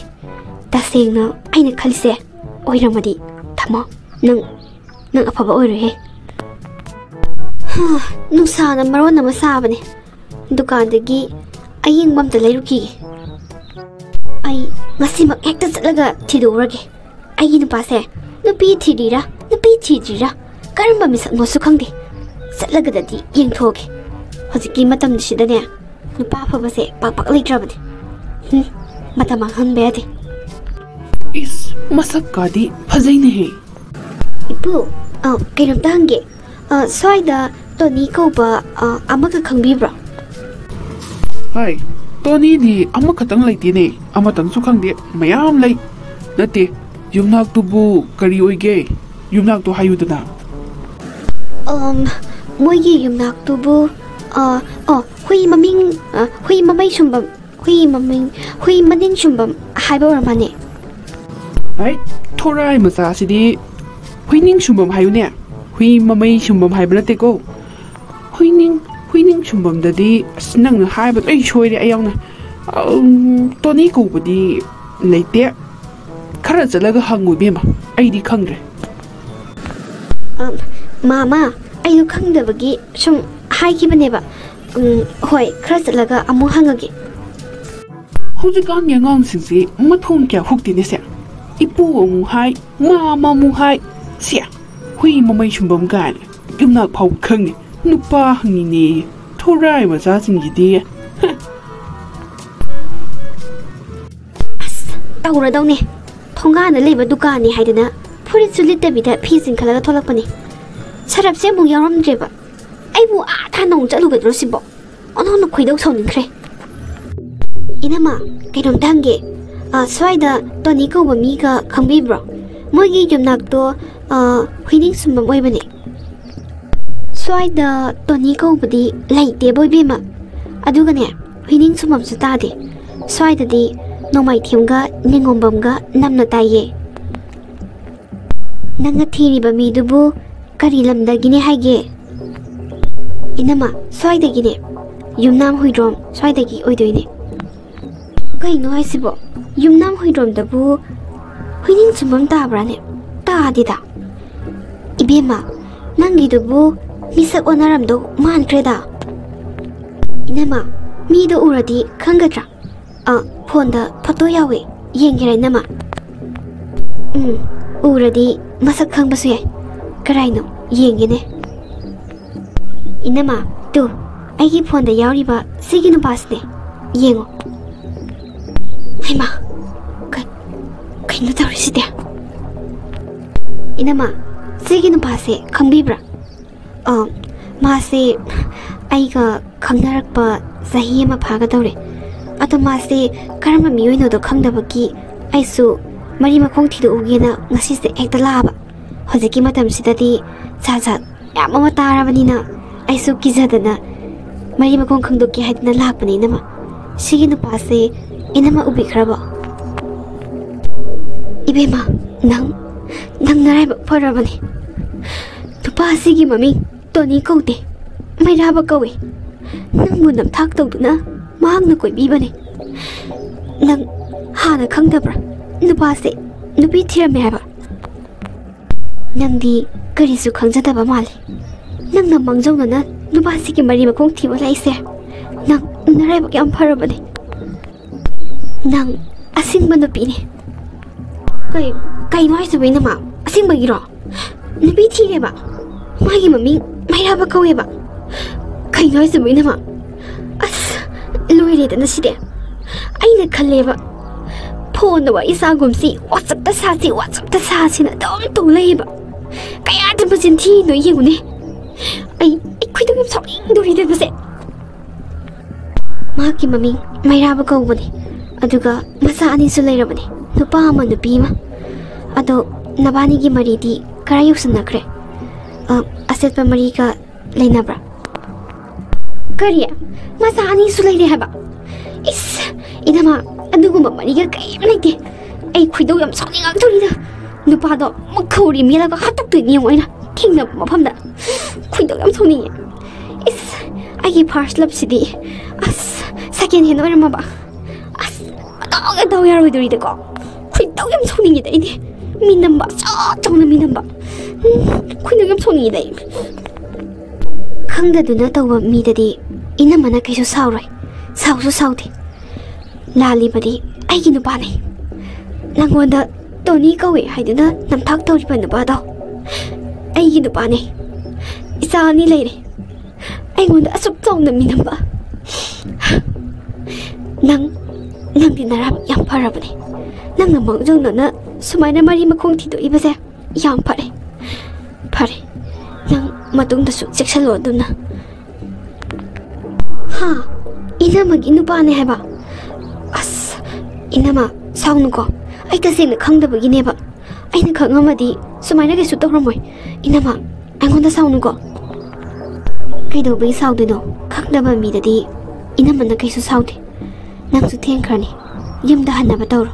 ꯇꯁꯦꯡꯅ ꯑꯩꯅ ꯈꯜꯂꯤꯁꯦ ꯑꯣꯏꯔꯝꯃꯗꯤ, ꯊꯝꯃꯣ, ꯅꯪ, ꯅꯪ ꯑꯐꯕ ꯑꯣꯏꯔꯣꯏꯍꯦ꯫ ꯍꯥ, ꯅꯨꯡꯁꯥꯅ ꯃꯔꯣꯟ ꯑꯃ ꯁꯥꯕꯅꯦ꯫ ꯗꯨꯀꯥꯟꯗꯒꯤ ꯑꯌꯤꯡꯕ ꯑꯝꯇ ꯂꯩꯔꯨꯈꯤꯒꯦ꯫ ꯑꯩ ꯉꯁꯤꯃꯛ ꯍꯦꯛꯇ ꯆꯠꯂꯒ ꯊꯤꯗꯣꯛꯎꯔꯒꯦ꯫ ꯑꯩꯒꯤ ꯅꯨꯄꯥꯁꯦ ꯅꯨꯄꯤ ꯊꯤꯔꯤꯔꯥ, ꯅꯨꯄꯤ ꯊꯤꯗ꯭ꯔꯤꯔꯥ, ꯀꯔꯝꯕ ꯃꯤꯁꯛꯅꯣꯁꯨ ꯈꯪꯗꯦ꯫ ꯆꯠꯂꯒꯗꯗꯤ ꯌꯦꯡꯊꯣꯛꯑꯒꯦ꯫ ꯍꯧꯖꯤꯛꯀꯤ ꯃꯇꯝꯁꯤꯗꯅꯦ, ꯅꯨꯄꯥ ꯑꯐꯕꯁꯦ ꯄꯥꯛ ꯄꯥꯛ ꯂꯩꯇ꯭ꯔꯕꯅꯦ꯫ ꯍꯨꯝ, ꯃꯇꯝ ꯃꯥꯡꯍꯟꯕ ꯌꯥꯗꯦ꯫ ꯏꯁ, ꯃꯁꯛꯀꯥꯗꯤ ꯐꯖꯩꯅꯦꯍꯦ꯫ ꯏꯄꯨ, ꯑ, ꯀꯩꯅꯣꯝꯇ ꯍꯪꯒꯦ꯫ ꯑ, ꯁ꯭ꯋꯥꯏꯗ ꯇꯣꯅꯤ ꯀꯧꯕ, ꯑ, ꯑꯃꯒ ꯈꯪꯕꯤꯕ꯭ꯔꯣ? ꯍꯥꯏ, ꯇꯣꯅꯤꯗꯤ ꯑꯃꯈꯛꯇꯪ ꯂꯩꯇꯦꯅꯦ, ꯑꯃꯇꯪꯁꯨ ꯈꯪꯗꯦ, ꯃꯌꯥꯝ ꯂꯩ꯫ ꯅꯠꯇꯦ, ꯌꯨꯝꯅꯥꯛꯇꯨꯕꯨ ꯀꯔꯤ ꯑꯣꯏꯒꯦ? ꯌꯨꯝꯅꯥꯛꯇꯣ ꯍꯥꯏꯌꯨꯗꯅ꯫ ꯑꯝ, ꯃꯣꯏꯒꯤ ꯌꯨꯝꯅꯥꯛꯇꯨꯕꯨ, ꯑ, ꯑꯣ, ꯍꯨꯏ ꯃꯃꯤꯡ, ꯑ, ꯍꯨꯏ ꯃꯃꯩ ꯁꯨꯝꯕꯝ, ꯍꯨꯏ ꯃꯃꯤꯡ, ꯍꯨꯏ ꯃꯅꯤꯡ ꯁꯨꯝꯕꯝ ꯍꯥꯏꯕ ꯑꯣꯏꯔ ꯃꯥꯅꯦ꯫ ꯍꯩ, ꯊꯣꯔꯥꯏ ꯃꯆꯥꯁꯤꯗꯤ ꯍꯨꯏꯅꯤꯡ ꯁꯨꯝꯕꯝ ꯍꯥꯏꯌꯨꯅꯦ꯫ ꯍꯨꯏ ꯃꯃꯩ ꯁꯨꯝꯕꯝ ꯍꯥꯏꯕ ꯅꯠꯇꯦꯀꯣ꯫ ꯍꯨꯏꯅꯤꯡ, ꯍꯨꯏꯅꯤꯡ ꯁꯨꯝꯕꯝꯗꯗꯤ, ꯑꯁ, ꯅꯪꯅ ꯍꯥꯏꯕ ꯂꯣꯏ ꯁꯣꯏꯔꯦ, ꯑꯩ ꯌꯥꯎꯅ꯫ ꯑꯝ, ꯇꯣꯅꯤ ꯀꯧꯕꯗꯤ ꯂꯩꯇꯦ꯫ ꯈꯔ ꯆꯠꯂꯒ ꯍꯪꯉꯨ, ꯏꯕꯦꯝꯃ, ꯑꯩꯗꯤ ꯈꯪꯗ꯭ꯔꯦ꯫ ꯑ, ꯃꯥꯃ, ꯑꯩꯗꯣ ꯈꯪꯗꯕꯒꯤ ꯁꯨꯝ ꯍꯥꯏꯈꯤꯕꯅꯦꯕ꯫ ꯎꯝ, ꯍꯣꯏ, ꯈꯔ ꯆꯠꯂꯒ ꯑꯃꯨꯛ ꯍꯪꯉꯒꯦ꯫ ꯍꯧꯖꯤꯛꯀꯥꯟꯒꯤ ꯑꯉꯥꯡꯁꯤꯡꯁꯤ ꯃꯊꯣꯡ ꯀꯌꯥ ꯍꯨꯛꯇꯦꯅꯦ ꯁꯦ꯫ ꯏꯄꯨ ꯑꯃꯨꯛ ꯍꯥꯏ, ꯃꯥꯃ ꯑꯃꯨꯛ ꯍꯥꯏ꯫ ꯁꯦ, ꯍꯨꯏ ꯃꯃꯩ ꯁꯨꯝꯕꯝ ꯀꯥꯏꯅ ꯌꯨꯝꯅꯥꯛ ꯐꯥꯎ ꯈꯪꯗꯦ꯫ ꯅꯨꯄꯥ ꯍꯪꯉꯤꯅꯦ꯫ ꯊꯣꯔꯥꯏ ꯃꯆꯥꯁꯤꯡꯁꯤꯗꯤ꯫ ꯍ꯫ ꯑꯁ, ꯇꯧꯔꯗꯧꯅꯦ꯫ ꯊꯣꯡꯒꯥꯟꯗ ꯂꯩꯕ ꯗꯨꯀꯥꯟꯅꯤ ꯍꯥꯏꯗꯅ ꯐꯨꯔꯤꯠꯁꯨ ꯂꯤꯠꯇꯕꯤꯗ ꯐꯤ ꯆꯤꯡꯈꯠꯂꯒ ꯊꯣꯛꯂꯛꯄꯅꯤ꯫ ꯁꯔꯞꯁꯦ ꯑꯃꯨꯛ ꯌꯥꯎꯔꯝꯗ꯭ꯔꯦꯕ꯫ ꯑꯩꯕꯨ ꯑꯥ ꯊꯥꯅ ꯑꯃꯨꯛ ꯆꯠꯂꯨꯒꯗ꯭ꯔꯣ ꯁꯤꯕꯣ? ꯑꯣꯟꯊꯣꯛꯅ ꯈꯣꯏꯗꯧ ꯁꯥꯎꯅꯤꯡꯈ꯭ꯔꯦ꯫ ꯏꯅꯝꯃ, ꯀꯩꯅꯣꯝꯇ ꯍꯪꯒꯦ꯫ ꯑ, ꯁ꯭ꯋꯥꯏꯗ ꯇꯣꯅꯤ ꯀꯧꯕ ꯃꯤꯒ ꯈꯪꯕꯤꯕ꯭ꯔꯣ? ꯃꯣꯏꯒꯤ ꯌꯨꯝꯅꯥꯛꯇꯣ, ꯑ, ꯍꯨꯏꯅꯤꯡ ꯁꯨꯝꯕꯝ ꯑꯣꯏꯕꯅꯦ꯫ ꯁ꯭ꯋꯥꯏꯗ ꯇꯣꯅꯤ ꯀꯧꯕꯗꯤ ꯂꯩꯇꯦꯕꯣ ꯏꯕꯦꯝꯃ꯫ ꯑꯗꯨꯒꯅꯦ, ꯍꯨꯏꯅꯤꯡ ꯁꯨꯝꯕꯝꯁꯨ ꯇꯥꯗꯦ꯫ ꯁ꯭ꯋꯥꯏꯗꯗꯤ ꯅꯣꯡꯃꯥꯏꯊꯦꯝꯒ ꯅꯤꯉꯣꯝꯕꯝꯒ ꯅꯝꯅ ꯇꯥꯏꯌꯦ꯫ ꯅꯪꯅ ꯊꯤꯔꯤꯕ ꯃꯤꯗꯨꯕꯨ ꯀꯔꯤ ꯂꯝꯗꯒꯤꯅꯦ ꯍꯥꯏꯒꯦ? ꯏꯅꯝꯃ, ꯁ꯭ꯋꯥꯏꯗꯒꯤꯅꯦ꯫ ꯌꯨꯝꯅꯥꯝ ꯍꯨꯏꯗ꯭ꯔꯣꯝ ꯁ꯭ꯋꯥꯏꯗꯒꯤ ꯑꯣꯏꯗꯣꯏꯅꯦ꯫ ꯀꯩꯅꯣ ꯍꯥꯏꯁꯤꯕꯣ? ꯌꯨꯝꯅꯥꯝ ꯍꯨꯏꯗ꯭ꯔꯣꯝꯗꯕꯨ ꯍꯨꯏꯅꯤꯡ ꯁꯨꯝꯕꯝ ꯇꯥꯕ꯭ꯔꯥꯅꯦ? ꯇꯥꯗꯦꯗ꯫ ꯏꯕꯦꯝꯃ, ꯅꯪꯒꯤꯗꯨꯕꯨ ꯃꯤꯁꯛ ꯑꯣꯟꯅꯔꯝꯗꯧ ꯃꯥꯟꯈ꯭ꯔꯦꯗ꯫ ꯏꯅꯝꯃ, ꯃꯤꯗꯣ ꯎꯔꯗꯤ ꯈꯪꯒꯗ꯭ꯔꯥ? ꯑ, ꯐꯣꯟꯗ ꯐꯣꯇꯣ ꯌꯥꯎꯋꯦ, ꯌꯦꯡꯒꯦꯔꯥ ꯏꯅꯝꯃ? ꯎꯝ, ꯎꯔꯗꯤ ꯃꯁꯛ ꯈꯪꯕꯁꯨ ꯌꯥꯏ꯫ ꯀꯔꯥꯏꯅꯣ? ꯌꯦꯡꯒꯦꯅꯦ꯫ ꯏꯅꯝꯃ, ꯇꯨ, ꯑꯩꯒꯤ ꯐꯣꯟꯗ ꯌꯥꯎꯔꯤꯕ ꯁꯤꯒꯤ ꯅꯨꯄꯥꯁꯤꯅꯦ꯫ ꯌꯦꯡꯉꯣ꯫ ꯍꯩꯃꯥ, ꯀꯩ-, ꯀꯩꯅꯣ ꯇꯧꯔꯤꯁꯤꯗꯤ? ꯏꯅꯝꯃ, ꯁꯤꯒꯤ ꯅꯨꯄꯥꯁꯦ ꯈꯪꯕꯤꯕ꯭ꯔꯥ? ꯑ, ꯃꯥꯁꯦ ꯑꯩꯒ ꯈꯪꯅꯔꯛꯄ ꯆꯍꯤ ꯑꯃ ꯐꯥꯒꯗꯧꯔꯦ꯫ ꯑꯗꯣ ꯃꯥꯁꯦ ꯀꯔꯝꯕ ꯃꯤꯑꯣꯏꯅꯣꯗꯣ ꯈꯪꯗꯕꯒꯤ ꯑꯩꯁꯨ ꯃꯔꯤ ꯃꯈꯣꯡ ꯊꯤꯗꯣꯛꯎꯒꯦꯅ ꯉꯁꯤꯁꯦ ꯍꯦꯛꯇ ꯂꯥꯛꯑꯕ꯫ ꯍꯧꯖꯤꯛꯀꯤ ꯃꯇꯝꯁꯤꯗꯗꯤ ꯖꯥꯠ ꯖꯥꯠ ꯃꯌꯥꯝ ꯑꯃ ꯇꯥꯔꯕꯅꯤꯅ ꯑꯩꯁꯨ ꯀꯤꯖꯗꯅ ꯃꯔꯤ ꯃꯈꯣꯡ ꯈꯪꯗꯣꯛꯀꯦ ꯍꯥꯏꯗꯅ ꯂꯥꯛꯄꯅꯦ, ꯏꯅꯝꯃ꯫ ꯁꯤꯒꯤ ꯅꯨꯄꯥꯁꯦ ꯏꯅꯝꯃ ꯎꯕꯤꯈ꯭ꯔꯕꯣ? ꯏꯕꯦꯝꯃ, ꯅꯪ, ꯅꯪ ꯅꯔꯥꯏꯕꯛ ꯐꯔꯕꯅꯦ꯫ ꯅꯨꯄꯥ ꯑꯁꯤꯒꯤ ꯃꯃꯤꯡ ꯇꯣꯅꯤ ꯀꯧꯗꯦ, ꯃꯩꯔꯥꯕ ꯀꯧꯏ꯫ ꯅꯪꯕꯨ ꯅꯝꯊꯥꯛ ꯇꯧꯗꯨꯅ ꯃꯍꯥꯛꯅ ꯀꯣꯏꯕꯤꯕꯅꯦ꯫ ꯅꯪ ꯍꯥꯟꯅ ꯈꯪꯗꯕ꯭ꯔꯥ? ꯅꯨꯄꯥꯁꯦ ꯅꯨꯄꯤ ꯊꯤꯔꯝꯃꯦ ꯍꯥꯏꯕ꯫ ꯅꯪꯗꯤ ꯀꯔꯤꯁꯨ ꯈꯪꯖꯗꯕ ꯃꯥꯜꯂꯤ꯫ ꯅꯪꯅ ꯃꯥꯡꯖꯧꯅꯅ ꯅꯨꯄꯥꯁꯤꯒꯤ ꯃꯔꯤ ꯃꯈꯣꯡ ꯊꯤꯕ ꯂꯥꯛꯏꯁꯦ, ꯅꯪ ꯅꯔꯥꯏꯕꯛ ꯌꯥꯝ ꯐꯔꯕꯅꯦ꯫ ꯅꯪ ꯑꯁꯤꯡꯕ ꯅꯨꯄꯤꯅꯦ꯫ ꯀꯩ, ꯀꯩꯅꯣ ꯍꯥꯏꯁꯤꯕꯣ, ꯏꯅꯝꯃ? ꯑꯁꯤꯡꯕꯒꯤꯔꯣ? ꯅꯨꯄꯤ ꯊꯤꯔꯦꯕ? ꯃꯥꯒꯤ ꯃꯃꯤꯡ ꯃꯩꯔꯥꯕ ꯀꯧꯋꯦꯕ? ꯀꯩꯅꯣ ꯍꯥꯏꯁꯤꯕꯣ, ꯏꯅꯝꯃ? ꯑꯁ, ꯂꯣꯏꯔꯦꯗꯅ ꯁꯤꯗꯤ꯫ ꯑꯩꯅ ꯈꯜꯂꯦꯕ, ꯐꯣꯟꯗ ꯋꯥꯔꯤ ꯁꯥꯒꯨꯝꯁꯤ, WhatsApp-ꯇ ꯁꯥꯁꯤ, WhatsApp-ꯇ ꯁꯥꯁꯤꯅ ꯑꯗꯨꯝ ꯇꯧ ꯂꯩꯌꯦꯕ꯫ ꯀꯌꯥꯗ ꯃꯆꯤꯟ ꯊꯤꯅꯣ ꯌꯦꯡꯉꯨꯅꯦ꯫ ꯑꯩ ꯑꯩ ꯈꯣꯏꯗꯧ ꯌꯥꯝ ꯁꯥꯎꯅꯤꯡꯗꯣꯔꯤꯗꯕꯁꯦ꯫ ꯃꯍꯥꯛꯀꯤ ꯃꯃꯤꯡ ꯃꯩꯔꯥꯕ ꯀꯧꯕꯅꯤ꯫ ꯑꯗꯨꯒ ꯃꯆꯥ ꯑꯅꯤꯁꯨ ꯂꯩꯔꯕꯅꯤ, ꯅꯨꯄꯥ ꯑꯃ ꯅꯨꯄꯤ ꯑꯃ꯫ ꯑꯗꯣ ꯅꯕꯥꯅꯤꯒꯤ ꯃꯔꯤꯗꯤ ꯈꯔ ꯌꯧꯁꯟꯅꯈ꯭ꯔꯦ? ꯑ, ꯑꯆꯦꯠꯄ ꯃꯔꯤꯒ ꯂꯩꯅꯕ꯭ꯔꯥ? ꯀꯔꯤ? ꯃꯆꯥ ꯑꯅꯤꯁꯨ ꯂꯩꯔꯦ ꯍꯥꯏꯕ? ꯏꯁ, ꯏꯅꯃ, ꯑꯗꯨꯒꯨꯝꯕ ꯃꯔꯤꯒ ꯀꯔꯤꯝ ꯂꯩꯇꯦ꯫ ꯑꯩ ꯈꯣꯏꯗꯧ ꯌꯥꯝ ꯁꯥꯎꯅꯤꯡꯉꯛꯇꯣꯔꯤꯗ꯫ ꯅꯨꯄꯥꯗꯣ ꯃꯈꯧꯔꯤ ꯃꯦꯜꯂꯒ ꯍꯥꯠꯇꯣꯛꯇꯣꯏꯅꯤ ꯌꯦꯡꯉꯣ ꯑꯩꯅ ꯊꯦꯡꯅꯕ ꯃꯐꯝꯗ꯫ ꯈꯣꯏꯗꯧ ꯌꯥꯝ ꯁꯥꯎꯅꯤꯡꯉꯦ꯫ ꯏꯁ, ꯑꯩꯒꯤ first love-ꯁꯤꯗꯤ, ꯑꯁ, second hand ꯑꯣꯏꯔꯝꯃꯕ꯫ ꯑꯁ, ꯃꯇꯥꯎ ꯌꯥꯗꯧ ꯌꯥꯔꯣꯏꯗꯣꯔꯤꯗꯀꯣ꯫ ꯈꯣꯏꯗꯧ ꯌꯥꯝ ꯁꯥꯎꯅꯤꯡꯉꯤꯗ ꯑꯩꯗꯤ꯫ ꯃꯤ ꯅꯝꯕ, ꯑꯆꯧ ꯑꯆꯧꯅ ꯃꯤ ꯅꯝꯕ꯫ ꯎꯝ, ꯈꯣꯏꯗꯧ ꯌꯥꯝ ꯁꯥꯎꯅꯤꯡꯉꯤꯗ ꯑꯩ꯫ ꯈꯪꯗꯗꯨꯅ ꯇꯧꯕ ꯃꯤꯗꯗꯤ ꯏꯅꯝꯃꯅ ꯀꯩꯁꯨ ꯁꯥꯎꯔꯣꯏ, ꯁꯥꯎꯁꯨ ꯁꯥꯎꯗꯦ꯫ ꯂꯥꯜꯂꯤꯕꯗꯤ ꯑꯩꯒꯤ ꯅꯨꯄꯥꯅꯤ꯫ ꯅꯪꯉꯣꯟꯗ ꯇꯣꯅꯤ ꯀꯧꯏ ꯍꯥꯏꯗꯨꯅ ꯅꯝꯊꯥꯛ ꯇꯧꯔꯤꯕ ꯅꯨꯄꯥꯗꯣ ꯑꯩꯒꯤ ꯅꯨꯄꯥꯅꯤ꯫ ꯏꯆꯥ ꯑꯅꯤ ꯂꯩꯔꯦ꯫ ꯑꯩꯉꯣꯟꯗ ꯑꯁꯨꯛ ꯆꯥꯎꯅ ꯃꯤꯅꯝꯕ꯫ ꯅꯪ, ꯅꯪꯗꯤ ꯅꯔꯥꯏꯕꯛ ꯌꯥꯝ ꯐꯔꯕꯅꯦ꯫ ꯅꯪꯅ ꯃꯥꯡꯖꯧꯅꯅ ꯁꯨꯃꯥꯏꯅ ꯃꯔꯤ ꯃꯈꯣꯡ ꯊꯤꯗꯣꯛꯏꯕꯁꯦ ꯌꯥꯝ ꯐꯔꯦ꯫ ꯐꯔꯦ, ꯅꯪ ꯃꯇꯨꯡꯗꯁꯨ ꯆꯦꯛꯁꯤꯜꯂꯣ ꯑꯗꯨꯝꯅ꯫ ꯍꯥ? ꯏꯅꯝꯃꯒꯤ ꯅꯨꯄꯥꯅꯦ ꯍꯥꯏꯕ? ꯑꯁ, ꯏꯅꯝꯃ, ꯁꯥꯎꯅꯨꯀꯣ꯫ ꯑꯩ ꯇꯁꯦꯡꯅ ꯈꯪꯗꯕꯒꯤꯅꯦꯕ꯫ ꯑꯩꯅ ꯈꯪꯉꯝꯃꯗꯤ ꯁꯨꯃꯥꯏꯅ ꯀꯩꯁꯨ ꯇꯧꯔꯝꯃꯣꯏ꯫ ꯏꯅꯝꯃ, ꯑꯩꯉꯣꯟꯗ ꯁꯥꯎꯅꯨꯀꯣ꯫ ꯀꯩꯗꯧꯕꯒꯤ ꯁꯥꯎꯗꯣꯏꯅꯣ? ꯈꯪꯗꯕ ꯃꯤꯗꯗꯤ ꯏꯅꯝꯃꯅ ꯀꯩꯁꯨ ꯁꯥꯎꯗꯦ꯫ ꯅꯪꯁꯨ ꯊꯦꯡꯈ꯭ꯔꯅꯤ꯫ ꯌꯨꯝꯗ ꯍꯟꯅꯕ ꯇꯧꯔꯣ꯫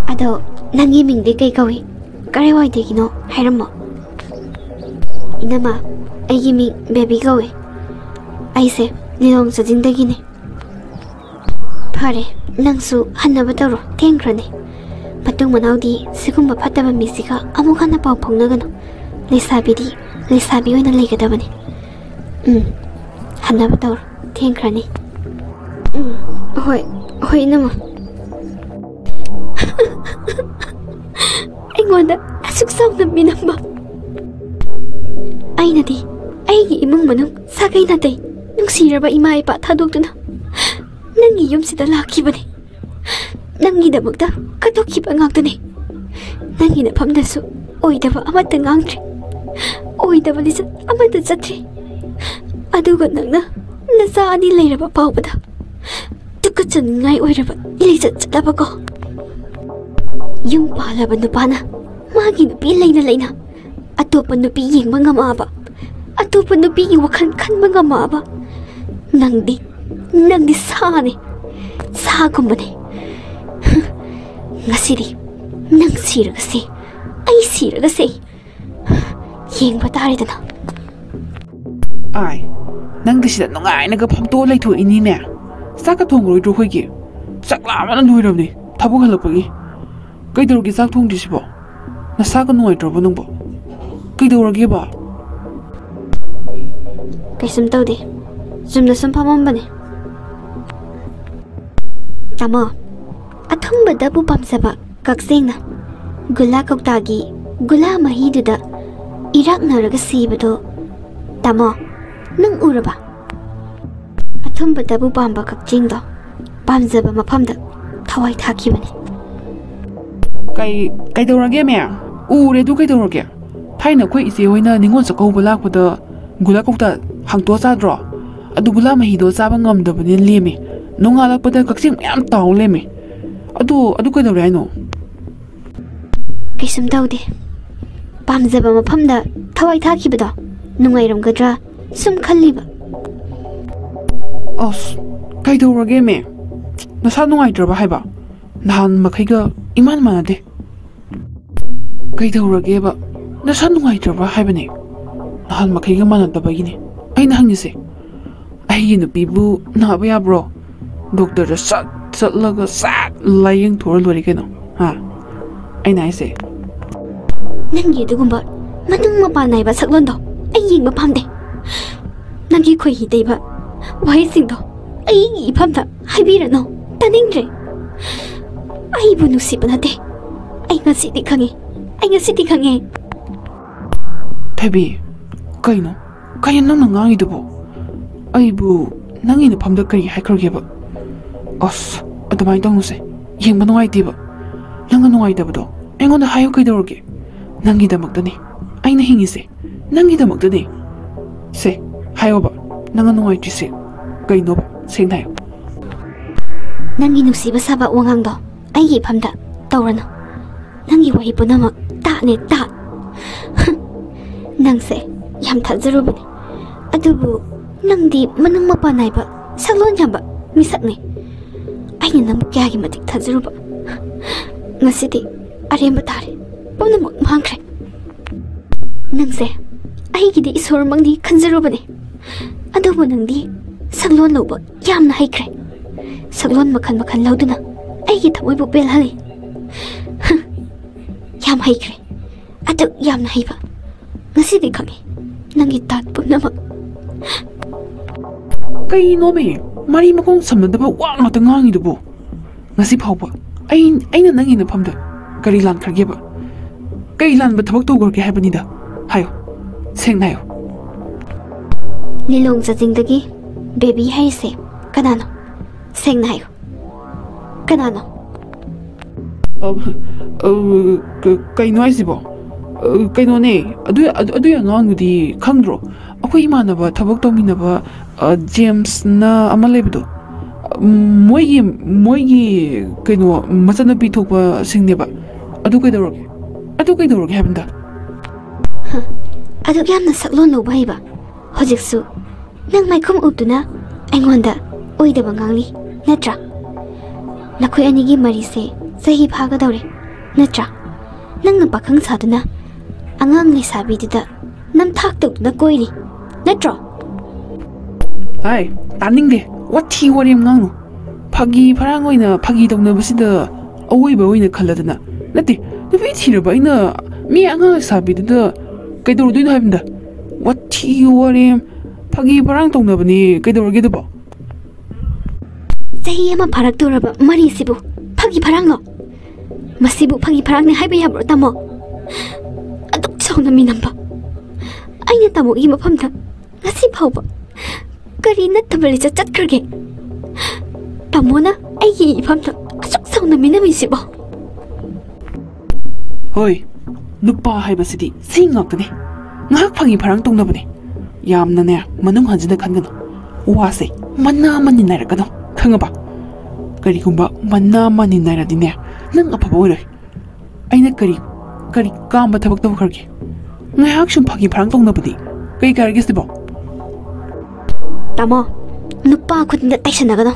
ꯑꯗꯣ ꯅꯪꯒꯤ ꯃꯤꯡꯗꯤ ꯀꯩ ꯀꯧꯏ? ꯀꯔꯥꯏꯋꯥꯏꯗꯒꯤꯅꯣ? ꯍꯥꯏꯔꯝꯃꯣ꯫ ꯏꯅꯝꯃ, ꯑꯩꯒꯤ ꯃꯤꯡ ꯕꯦꯕꯤ ꯀꯧꯏ꯫ ꯑꯩꯁꯦ ꯂꯤꯂꯣꯡ ꯆꯥꯖꯤꯡꯗꯒꯤꯅꯦ꯫ ꯐꯔꯦ, ꯅꯪꯁꯨ ꯍꯟꯅꯕ ꯇꯧꯔꯣ, ꯊꯦꯡꯈ꯭ꯔꯅꯤ꯫ ꯃꯇꯨꯡ ꯃꯅꯥꯎꯗꯤ ꯁꯤꯒꯨꯝꯕ ꯐꯠꯇꯕ ꯃꯤꯁꯤꯒ ꯑꯃꯨꯛ ꯍꯟꯅ ꯄꯥꯎ ꯐꯥꯎꯅꯒꯅꯨ꯫ ꯂꯩꯁꯥꯕꯤꯗꯤ ꯂꯩꯁꯥꯕꯤ ꯑꯣꯏꯅ ꯂꯩꯒꯗꯕꯅꯤ꯫ ꯎꯝ, ꯍꯟꯅꯕ ꯇꯧꯔꯣ, ꯊꯦꯡꯈ꯭ꯔꯅꯤ꯫ ꯎꯝ, ꯍꯣꯏ, ꯍꯣꯏ, ꯏꯅꯝꯃ꯫ ꯑꯩꯉꯣꯟꯗ ꯑꯁꯨꯛ ꯆꯥꯎꯅ ꯃꯤꯅꯝꯕ꯫ ꯑꯩꯅꯗꯤ ꯑꯩꯒꯤ ꯏꯃꯨꯡ ꯃꯅꯨꯡ, ꯁꯥꯒꯩ ꯅꯥꯇꯩ, ꯅꯨꯡꯁꯤꯔꯕ ꯏꯃꯥ ꯏꯄꯥ ꯊꯥꯗꯣꯛꯇꯨꯅ ꯅꯪꯒꯤ ꯌꯨꯝꯁꯤꯗ ꯂꯥꯛꯈꯤꯕꯅꯤ꯫ ꯅꯪꯒꯤꯗꯃꯛꯇ ꯀꯠꯊꯣꯛꯈꯤꯕ ꯉꯥꯛꯇꯅꯤ꯫ ꯅꯪꯒꯤ ꯅꯐꯝꯗꯁꯨ ꯑꯣꯏꯗꯕ ꯑꯃꯠꯇ ꯉꯥꯡꯗ꯭ꯔꯦ, ꯑꯣꯏꯗꯕ ꯂꯤꯆꯠ ꯑꯃꯠꯇ ꯆꯠꯇ꯭ꯔꯦ꯫ ꯑꯗꯨꯒ ꯅꯪꯅ ꯅꯆꯥ ꯑꯅꯤ ꯂꯩꯔꯕ ꯐꯥꯎꯕꯗ ꯇꯨꯀꯠꯆꯅꯤꯡꯉꯥꯏ ꯑꯣꯏꯔꯕ ꯂꯤꯆꯠ ꯆꯠꯂꯕꯀꯣ꯫ ꯌꯨꯝ ꯄꯥꯜꯂꯕ ꯅꯨꯄꯥꯅ ꯃꯥꯒꯤ ꯅꯨꯄꯤ ꯂꯩꯅ ꯂꯩꯅ ꯑꯇꯣꯞꯄ ꯅꯨꯄꯤ ꯌꯦꯡꯕ ꯉꯝꯃꯛꯑꯕ, ꯑꯇꯣꯞꯄ ꯅꯨꯄꯤꯒꯤ ꯋꯥꯈꯜ ꯈꯟꯕ ꯉꯝꯃꯛꯑꯕ, ꯅꯪꯗꯤ, ꯅꯪꯗꯤ ꯁꯥꯅꯤ, ꯁꯥꯒꯨꯝꯕꯅꯤ꯫ ꯉꯁꯤꯗꯤ ꯅꯪ ꯁꯤꯔꯒꯁꯤ, ꯑꯩ ꯁꯤꯔꯒꯁꯤ, ꯌꯦꯡꯕ ꯇꯥꯔꯦꯗꯅ꯫ ꯑꯥꯏ, ꯅꯪꯗꯤ ꯁꯤꯗ ꯅꯨꯡꯉꯥꯏꯅꯒ ꯐꯝꯇꯣꯛꯑ ꯂꯩꯊꯣꯛꯏꯅꯤꯅꯦ꯫ ꯆꯥꯛꯀ ꯊꯣꯡꯉꯔꯣꯏꯗ꯭ꯔꯣ ꯑꯩꯈꯣꯏꯒꯤ? ꯆꯥꯛ ꯂꯥꯝꯕꯅ ꯂꯣꯏꯔꯕꯅꯤ ꯊꯕꯛ ꯍꯜꯂꯛꯄꯒꯤ꯫ ꯀꯩꯗꯧꯔꯒꯦ ꯆꯥꯛ ꯊꯣꯡꯗ꯭ꯔꯤꯁꯤꯕꯣ? ꯅꯁꯥꯒ ꯅꯨꯡꯉꯥꯏꯇ꯭ꯔꯕꯣ ꯅꯪꯕꯣ? ꯀꯩꯗꯧꯔꯒꯦꯕ? ꯀꯩꯁꯨꯝ ꯇꯧꯗꯦ, ꯆꯨꯝꯅ ꯁꯨꯝ ꯐꯝꯃꯝꯕꯅꯦ꯫ ꯇꯥꯃꯣ, ꯑꯊꯨꯝꯕꯗꯕꯨ ꯄꯥꯝꯖꯕ ꯀꯛꯆꯦꯡꯅ ꯒꯨꯂꯥ ꯀꯧꯇꯥꯒꯤ ꯒꯨꯂꯥ ꯃꯍꯤꯗꯨꯗ ꯏꯔꯥꯛꯅꯔꯒ ꯁꯤꯕꯗꯣ, ꯇꯥꯃꯣ, ꯅꯪ ꯎꯔꯕ? ꯑꯊꯨꯝꯕꯗꯕꯨ ꯄꯥꯝꯕ ꯀꯛꯆꯦꯡꯗꯣ ꯄꯥꯝꯖꯕ ꯃꯐꯝꯗ ꯊꯋꯥꯏ ꯊꯥꯈꯤꯕꯅꯤ꯫ ꯀꯩ ꯀꯩꯗꯧꯔꯒꯦ ꯃꯦ? ꯎꯔꯦ ꯑꯗꯨ ꯀꯩꯗꯧꯔꯒꯦ? ꯊꯥꯏꯅ ꯑꯩꯈꯣꯏ ꯏꯆꯦ ꯍꯣꯏꯅ ꯅꯤꯉꯣꯜ ꯆꯥꯛꯀꯧꯕ ꯂꯥꯛꯄꯗ ꯒꯨꯂꯥ ꯀꯧꯇꯥ ꯍꯥꯡꯇꯣꯛꯑ ꯆꯥꯗ꯭ꯔꯣ? ꯑꯗꯨ ꯒꯨꯂꯥ ꯃꯍꯤꯗꯣ ꯆꯥꯕ ꯉꯝꯗꯕꯅꯤꯅ ꯂꯦꯝꯃꯦ꯫ ꯅꯣꯡꯉꯥꯜꯂꯛꯄꯗ ꯀꯛꯆꯦꯡ ꯃꯌꯥꯝ ꯇꯥꯎ ꯂꯩꯔꯝꯃꯦ꯫ ꯑꯗꯨ ꯑꯗꯨ ꯀꯩꯗꯧꯔꯦ ꯍꯥꯏꯅꯣ? ꯀꯩꯁꯨꯝ ꯇꯧꯗꯦ꯫ ꯄꯥꯝꯖꯕ ꯃꯐꯝꯗ ꯊꯋꯥꯏ ꯊꯥꯈꯤꯕꯗꯣ ꯅꯨꯡꯉꯥꯏꯔꯝꯒꯗ꯭ꯔꯥ ꯁꯨꯝ ꯈꯜꯂꯤꯕ꯫ ꯑꯁ, ꯀꯩꯗꯧꯔꯒꯦ ꯃꯦ? ꯅꯁꯥ ꯅꯨꯡꯉꯥꯏꯇ꯭ꯔꯕ ꯍꯥꯏꯕ? ꯅꯍꯥꯟ ꯃꯈꯩꯒ ꯏꯃꯥꯟ ꯃꯥꯟꯅꯗꯦ꯫ ꯀꯩꯗꯧꯔꯒꯦꯕ? ꯅꯁꯥ ꯅꯨꯡꯉꯥꯏꯇ꯭ꯔꯕ ꯍꯥꯏꯕꯅꯦ꯫ ꯅꯍꯥꯟ ꯃꯈꯩꯒ ꯃꯥꯟꯅꯗꯕꯒꯤꯅꯦ ꯑꯩꯅ ꯍꯪꯉꯤꯁꯦ꯫ ꯑꯩꯒꯤ ꯅꯨꯄꯤꯕꯨ ꯅꯥꯕ ꯌꯥꯕ꯭ꯔꯣ? ꯗꯣꯛꯇꯔꯗ ꯁꯠ ꯆꯠꯂꯒ ꯁꯠ ꯂꯥꯏꯌꯦꯡꯊꯣꯛꯑ ꯂꯣꯏꯔꯦ ꯀꯩꯅꯣ, ꯍꯥ? ꯑꯩꯅ ꯍꯥꯏꯁꯦ꯫ ꯅꯪꯒꯤ ꯑꯗꯨꯒꯨꯝꯕ ꯃꯅꯨꯡ ꯃꯄꯥꯟ ꯅꯥꯏꯕ ꯁꯛꯂꯣꯟꯗꯣ ꯑꯩ ꯌꯦꯡꯕ ꯄꯥꯝꯗꯦ꯫ ꯅꯪꯒꯤ ꯈꯣꯏꯍꯤ ꯇꯩꯕ ꯋꯥꯍꯩꯁꯤꯡꯗꯣ ꯑꯩꯒꯤ ꯏꯐꯝꯗ ꯍꯥꯏꯕꯤꯔꯅꯨ, ꯇꯥꯅꯤꯡꯗ꯭ꯔꯦ꯫ ꯑꯩꯕꯨ ꯅꯨꯡꯁꯤꯕ ꯅꯠꯇꯦ꯫ ꯑꯩ ꯉꯁꯤꯗꯤ ꯈꯪꯉꯦ, ꯑꯩ ꯉꯁꯤꯗꯤ ꯈꯪꯉꯦ꯫ ꯊꯣꯏꯕꯤ, ꯀꯩꯅꯣ? ꯀꯩꯅꯣ ꯅꯪꯅ ꯉꯥꯡꯉꯤꯗꯨꯕꯣ? ꯑꯩꯕꯨ ꯅꯪꯒꯤ ꯅꯐꯝꯗ ꯀꯔꯤ ꯍꯥꯏꯈ꯭ꯔꯒꯦꯕ? ꯑꯁ, ꯑꯗꯨꯃꯥꯏꯅ ꯇꯧꯅꯨꯁꯦ꯫ ꯌꯦꯡꯕ ꯅꯨꯡꯉꯥꯏꯇꯦꯕ꯫ ꯅꯪꯅ ꯅꯨꯡꯉꯥꯏꯇꯕꯗꯣ ꯑꯩꯉꯣꯟꯗ ꯍꯥꯏꯌꯨ ꯀꯩꯗꯧꯔꯒꯦ? ꯅꯪꯒꯤꯗꯃꯛꯇꯅꯦ ꯑꯩꯅ ꯍꯤꯡꯉꯤꯁꯦ, ꯅꯪꯒꯤꯗꯃꯛꯇꯅꯦ꯫ ꯁꯦ, ꯍꯥꯏꯌꯣꯕ, ꯅꯪꯅ ꯅꯨꯡꯉꯥꯏꯇ꯭ꯔꯤꯁꯦ ꯀꯩꯅꯣꯕ? ꯁꯦꯡꯅ ꯍꯥꯏꯌꯨ꯫ ꯅꯪꯒꯤ ꯅꯨꯡꯁꯤꯕ ꯁꯥꯕ ꯋꯥꯉꯥꯡꯗꯣ ꯑꯩꯒꯤ ꯏꯐꯝꯗ ꯇꯧꯔꯅꯨ꯫ ꯅꯪꯒꯤ ꯋꯥꯍꯩ ꯄꯨꯝꯅꯃꯛ ꯇꯥꯠꯅꯦ, ꯇꯥꯠ꯫ ꯅꯪꯁꯦ ꯌꯥꯝ ꯊꯥꯖꯔꯨꯕꯅꯦ, ꯑꯗꯨꯕꯨ ꯅꯪꯗꯤ ꯃꯅꯨꯡ ꯃꯄꯥꯟ ꯅꯥꯏꯕ, ꯁꯛꯂꯣꯟ ꯌꯥꯝꯕ ꯃꯤꯁꯛꯅꯦ꯫ ꯑꯩꯅ ꯅꯪꯕꯨ ꯀꯌꯥꯒꯤ ꯃꯇꯤꯛ ꯊꯥꯖꯔꯨꯕ꯫ ꯉꯁꯤꯗꯤ ꯑꯔꯦꯝꯕ ꯇꯥꯔꯦ, ꯄꯨꯝꯅꯃꯛ ꯃꯥꯡꯈ꯭ꯔꯦ꯫ ꯅꯪꯁꯦ ꯑꯩꯒꯤꯗꯤ ꯏꯁꯣꯔꯃꯛꯅꯤ ꯈꯟꯖꯔꯨꯕꯅꯦ, ꯑꯗꯨꯕꯨ ꯅꯪꯗꯤ ꯁꯛꯂꯣꯟ ꯂꯧꯕ ꯌꯥꯝꯅ ꯍꯩꯈ꯭ꯔꯦ꯫ ꯁꯛꯂꯣꯟ ꯃꯈꯜ ꯃꯈꯜ ꯂꯧꯗꯨꯅ ꯑꯩꯒꯤ ꯊꯃꯣꯏꯕꯨ ꯄꯦꯜꯍꯜꯂꯤ꯫ ꯍ, ꯌꯥꯝ ꯍꯩꯈ꯭ꯔꯦ, ꯑꯗꯨꯛ ꯌꯥꯝꯅ ꯍꯩꯕ꯫ ꯉꯁꯤꯗꯤ ꯈꯪꯉꯤ ꯅꯪꯒꯤ ꯇꯥꯠ ꯄꯨꯝꯅꯃꯛ꯫ ꯀꯩꯅꯣꯃꯦ, ꯃꯔꯤ ꯃꯈꯣꯡ ꯁꯝꯅꯗꯕ ꯋꯥ ꯉꯥꯛꯇ ꯉꯥꯡꯉꯤꯗꯨꯕꯨ? ꯉꯁꯤ ꯐꯥꯎꯕ ꯑꯩ, ꯑꯩꯅ ꯅꯪꯒꯤ ꯅꯐꯝꯗ ꯀꯔꯤ ꯂꯥꯟꯈ꯭ꯔꯒꯦꯕ? ꯀꯔꯤ ꯂꯥꯟꯕ ꯊꯕꯛ ꯇꯧꯈ꯭ꯔꯒꯦ ꯍꯥꯏꯕꯅꯤꯗ? ꯍꯥꯏꯌꯣ, ꯁꯦꯡꯅ ꯍꯥꯏꯌꯣ꯫ ꯂꯤꯂꯣꯡ ꯆꯥꯖꯤꯡꯗꯒꯤ ꯕꯦꯕꯤ ꯍꯥꯏꯔꯤꯁꯦ ꯀꯅꯥꯅꯣ? ꯁꯦꯡꯅ ꯍꯥꯏꯌꯨ, ꯀꯅꯥꯅꯣ? ꯑ, ꯑ, ꯀ-, ꯀꯩꯅꯣ ꯍꯥꯏꯁꯤꯕꯣ? ꯑ, ꯀꯩꯅꯣꯅꯦ, ꯑꯗꯨ, ꯑꯗꯨ, ꯑꯗꯨꯒꯤ ꯑꯉꯥꯡꯗꯨꯗꯤ ꯈꯪꯗ꯭ꯔꯣ? ꯑꯩꯈꯣꯏ ꯏꯃꯥꯟꯅꯕ ꯊꯕꯛ ꯇꯧꯃꯤꯟꯅꯕ, ꯑ, ꯖꯦꯝꯁꯅ ꯑꯃ ꯂꯩꯕꯗꯣ, ꯎꯝ, ꯃꯣꯏꯒꯤ, ꯃꯣꯏꯒꯤ ꯀꯩꯅꯣ, ꯃꯆꯟꯅꯨꯄꯤ ꯊꯣꯛꯄꯁꯤꯡꯅꯦꯕ꯫ ꯑꯗꯨ ꯀꯩꯗꯧꯔꯒꯦ? ꯑꯗꯨ ꯀꯩꯗꯧꯔꯒꯦ ꯍꯥꯏꯕꯅꯤꯗ? ꯑꯗꯨꯛ ꯌꯥꯝꯅ ꯁꯛꯂꯣꯟ ꯂꯧꯕ ꯍꯩꯕ, ꯍꯧꯖꯤꯛꯁꯨ ꯅꯪ ꯃꯥꯏꯈꯨꯝ ꯎꯞꯇꯨꯅ ꯑꯩꯉꯣꯟꯗ ꯑꯣꯏꯗꯕ ꯉꯥꯡꯂꯤ, ꯅꯠꯇ꯭ꯔꯥ? ꯅꯈꯣꯏ ꯑꯅꯤꯒꯤ ꯃꯔꯤꯁꯦ ꯆꯍꯤ ꯐꯥꯒꯗꯧꯔꯦ, ꯅꯠꯇ꯭ꯔꯥ? ꯅꯪꯅ ꯄꯥꯈꯪ ꯁꯥꯗꯨꯅ ꯑꯉꯥꯡ ꯂꯩꯁꯥꯕꯤꯗꯨꯗ ꯅꯝꯊꯥꯛ ꯇꯧꯗꯨꯅ ꯀꯣꯏꯔꯤ, ꯅꯠꯇ꯭ꯔꯣ? ꯍꯥꯏ, ꯇꯥꯅꯤꯡꯗꯦ꯫ ꯋꯥꯊꯤ ꯋꯥꯔꯦꯝ ꯉꯥꯡꯅꯨ꯫ ꯐꯥꯒꯤ ꯐꯔꯥꯡ ꯑꯣꯏꯅ ꯐꯥꯒꯤ ꯇꯧꯅꯕꯁꯤꯗ ꯑꯋꯣꯏꯕ ꯑꯣꯏꯅ ꯈꯜꯂꯗꯅ꯫ ꯅꯠꯇꯦ, ꯅꯨꯄꯤ ꯊꯤꯔꯕ ꯑꯩꯅ ꯃꯤ ꯑꯉꯥꯡ ꯂꯩꯁꯥꯕꯤꯗꯨꯗ ꯀꯩꯗꯧꯔꯨꯗꯣꯏꯅꯣ ꯍꯥꯏꯕꯅꯤꯗ? ꯋꯥꯊꯤ ꯋꯥꯔꯦꯝ, ꯐꯥꯒꯤ ꯐꯔꯥꯡ ꯇꯧꯅꯕꯅꯤ, ꯀꯩꯗꯧꯔꯒꯦ ꯑꯗꯨꯕꯣ? ꯆꯍꯤ ꯑꯃ ꯐꯥꯔꯛꯇꯧꯔꯕ ꯃꯔꯤꯁꯤꯕꯨ ꯐꯥꯒꯤ ꯐꯔꯥꯡꯂꯣ? ꯃꯁꯤꯕꯨ ꯐꯥꯒꯤ ꯐꯔꯥꯡꯅꯤ ꯍꯥꯏꯕ ꯌꯥꯕ꯭ꯔꯣ, ꯇꯥꯃꯣ? ꯑꯗꯨꯛ ꯆꯥꯎꯅ ꯃꯤꯅꯝꯕ ꯑꯩꯅ ꯇꯥꯃꯣꯒꯤ ꯃꯐꯝꯗ ꯉꯁꯤ ꯐꯥꯎꯕ ꯀꯔꯤ ꯅꯠꯇꯕ ꯂꯤꯆꯠ ꯆꯠꯈ꯭ꯔꯒꯦ? ꯇꯥꯃꯣꯅ ꯑꯩꯒꯤ ꯏꯐꯝꯗ ꯑꯁꯨꯛ ꯇꯧꯅꯃꯤꯟꯅꯃꯤꯁꯤꯕꯣ? ꯍꯣꯏ, ꯅꯨꯄꯥ ꯍꯥꯏꯕꯁꯤꯗꯤ ꯁꯤ ꯉꯥꯛꯇꯅꯦ꯫ ꯉꯥꯏꯍꯥꯛ ꯐꯥꯒꯤ ꯐꯔꯥꯡ ꯇꯧꯅꯕꯅꯦ꯫ ꯌꯥꯝꯅꯅꯦ, ꯃꯅꯨꯡ ꯍꯟꯖꯤꯟꯅ ꯈꯟꯒꯅꯨ꯫ ꯋꯥꯁꯦ ꯃꯅꯥ ꯑꯃꯅꯤ ꯅꯥꯏꯔꯛꯀꯅꯨ, ꯈꯪꯉꯕ? ꯀꯔꯤꯒꯨꯝꯕ ꯃꯅꯥ ꯑꯃꯅꯤ ꯅꯥꯏꯔꯗꯤꯅꯦ, ꯅꯪ ꯑꯐꯕ ꯑꯣꯏꯔꯣꯏ꯫ ꯑꯩꯅ ꯀꯔꯤ, ꯀꯔꯤ ꯀꯥꯝꯕ ꯊꯕꯛ ꯇꯧꯈ꯭ꯔꯒꯦ? ꯉꯥꯏꯍꯥꯛ ꯁꯨꯝ ꯐꯥꯒꯤ ꯐꯔꯥꯡ ꯇꯧꯅꯕꯗꯤ ꯀꯩ ꯀꯥꯏꯔꯒꯦ ꯁꯤꯕꯣ? ꯇꯥꯃꯣ, ꯅꯨꯄꯥ ꯈꯨꯗꯤꯡꯗ ꯇꯩꯁꯟꯅꯒꯅꯣ꯫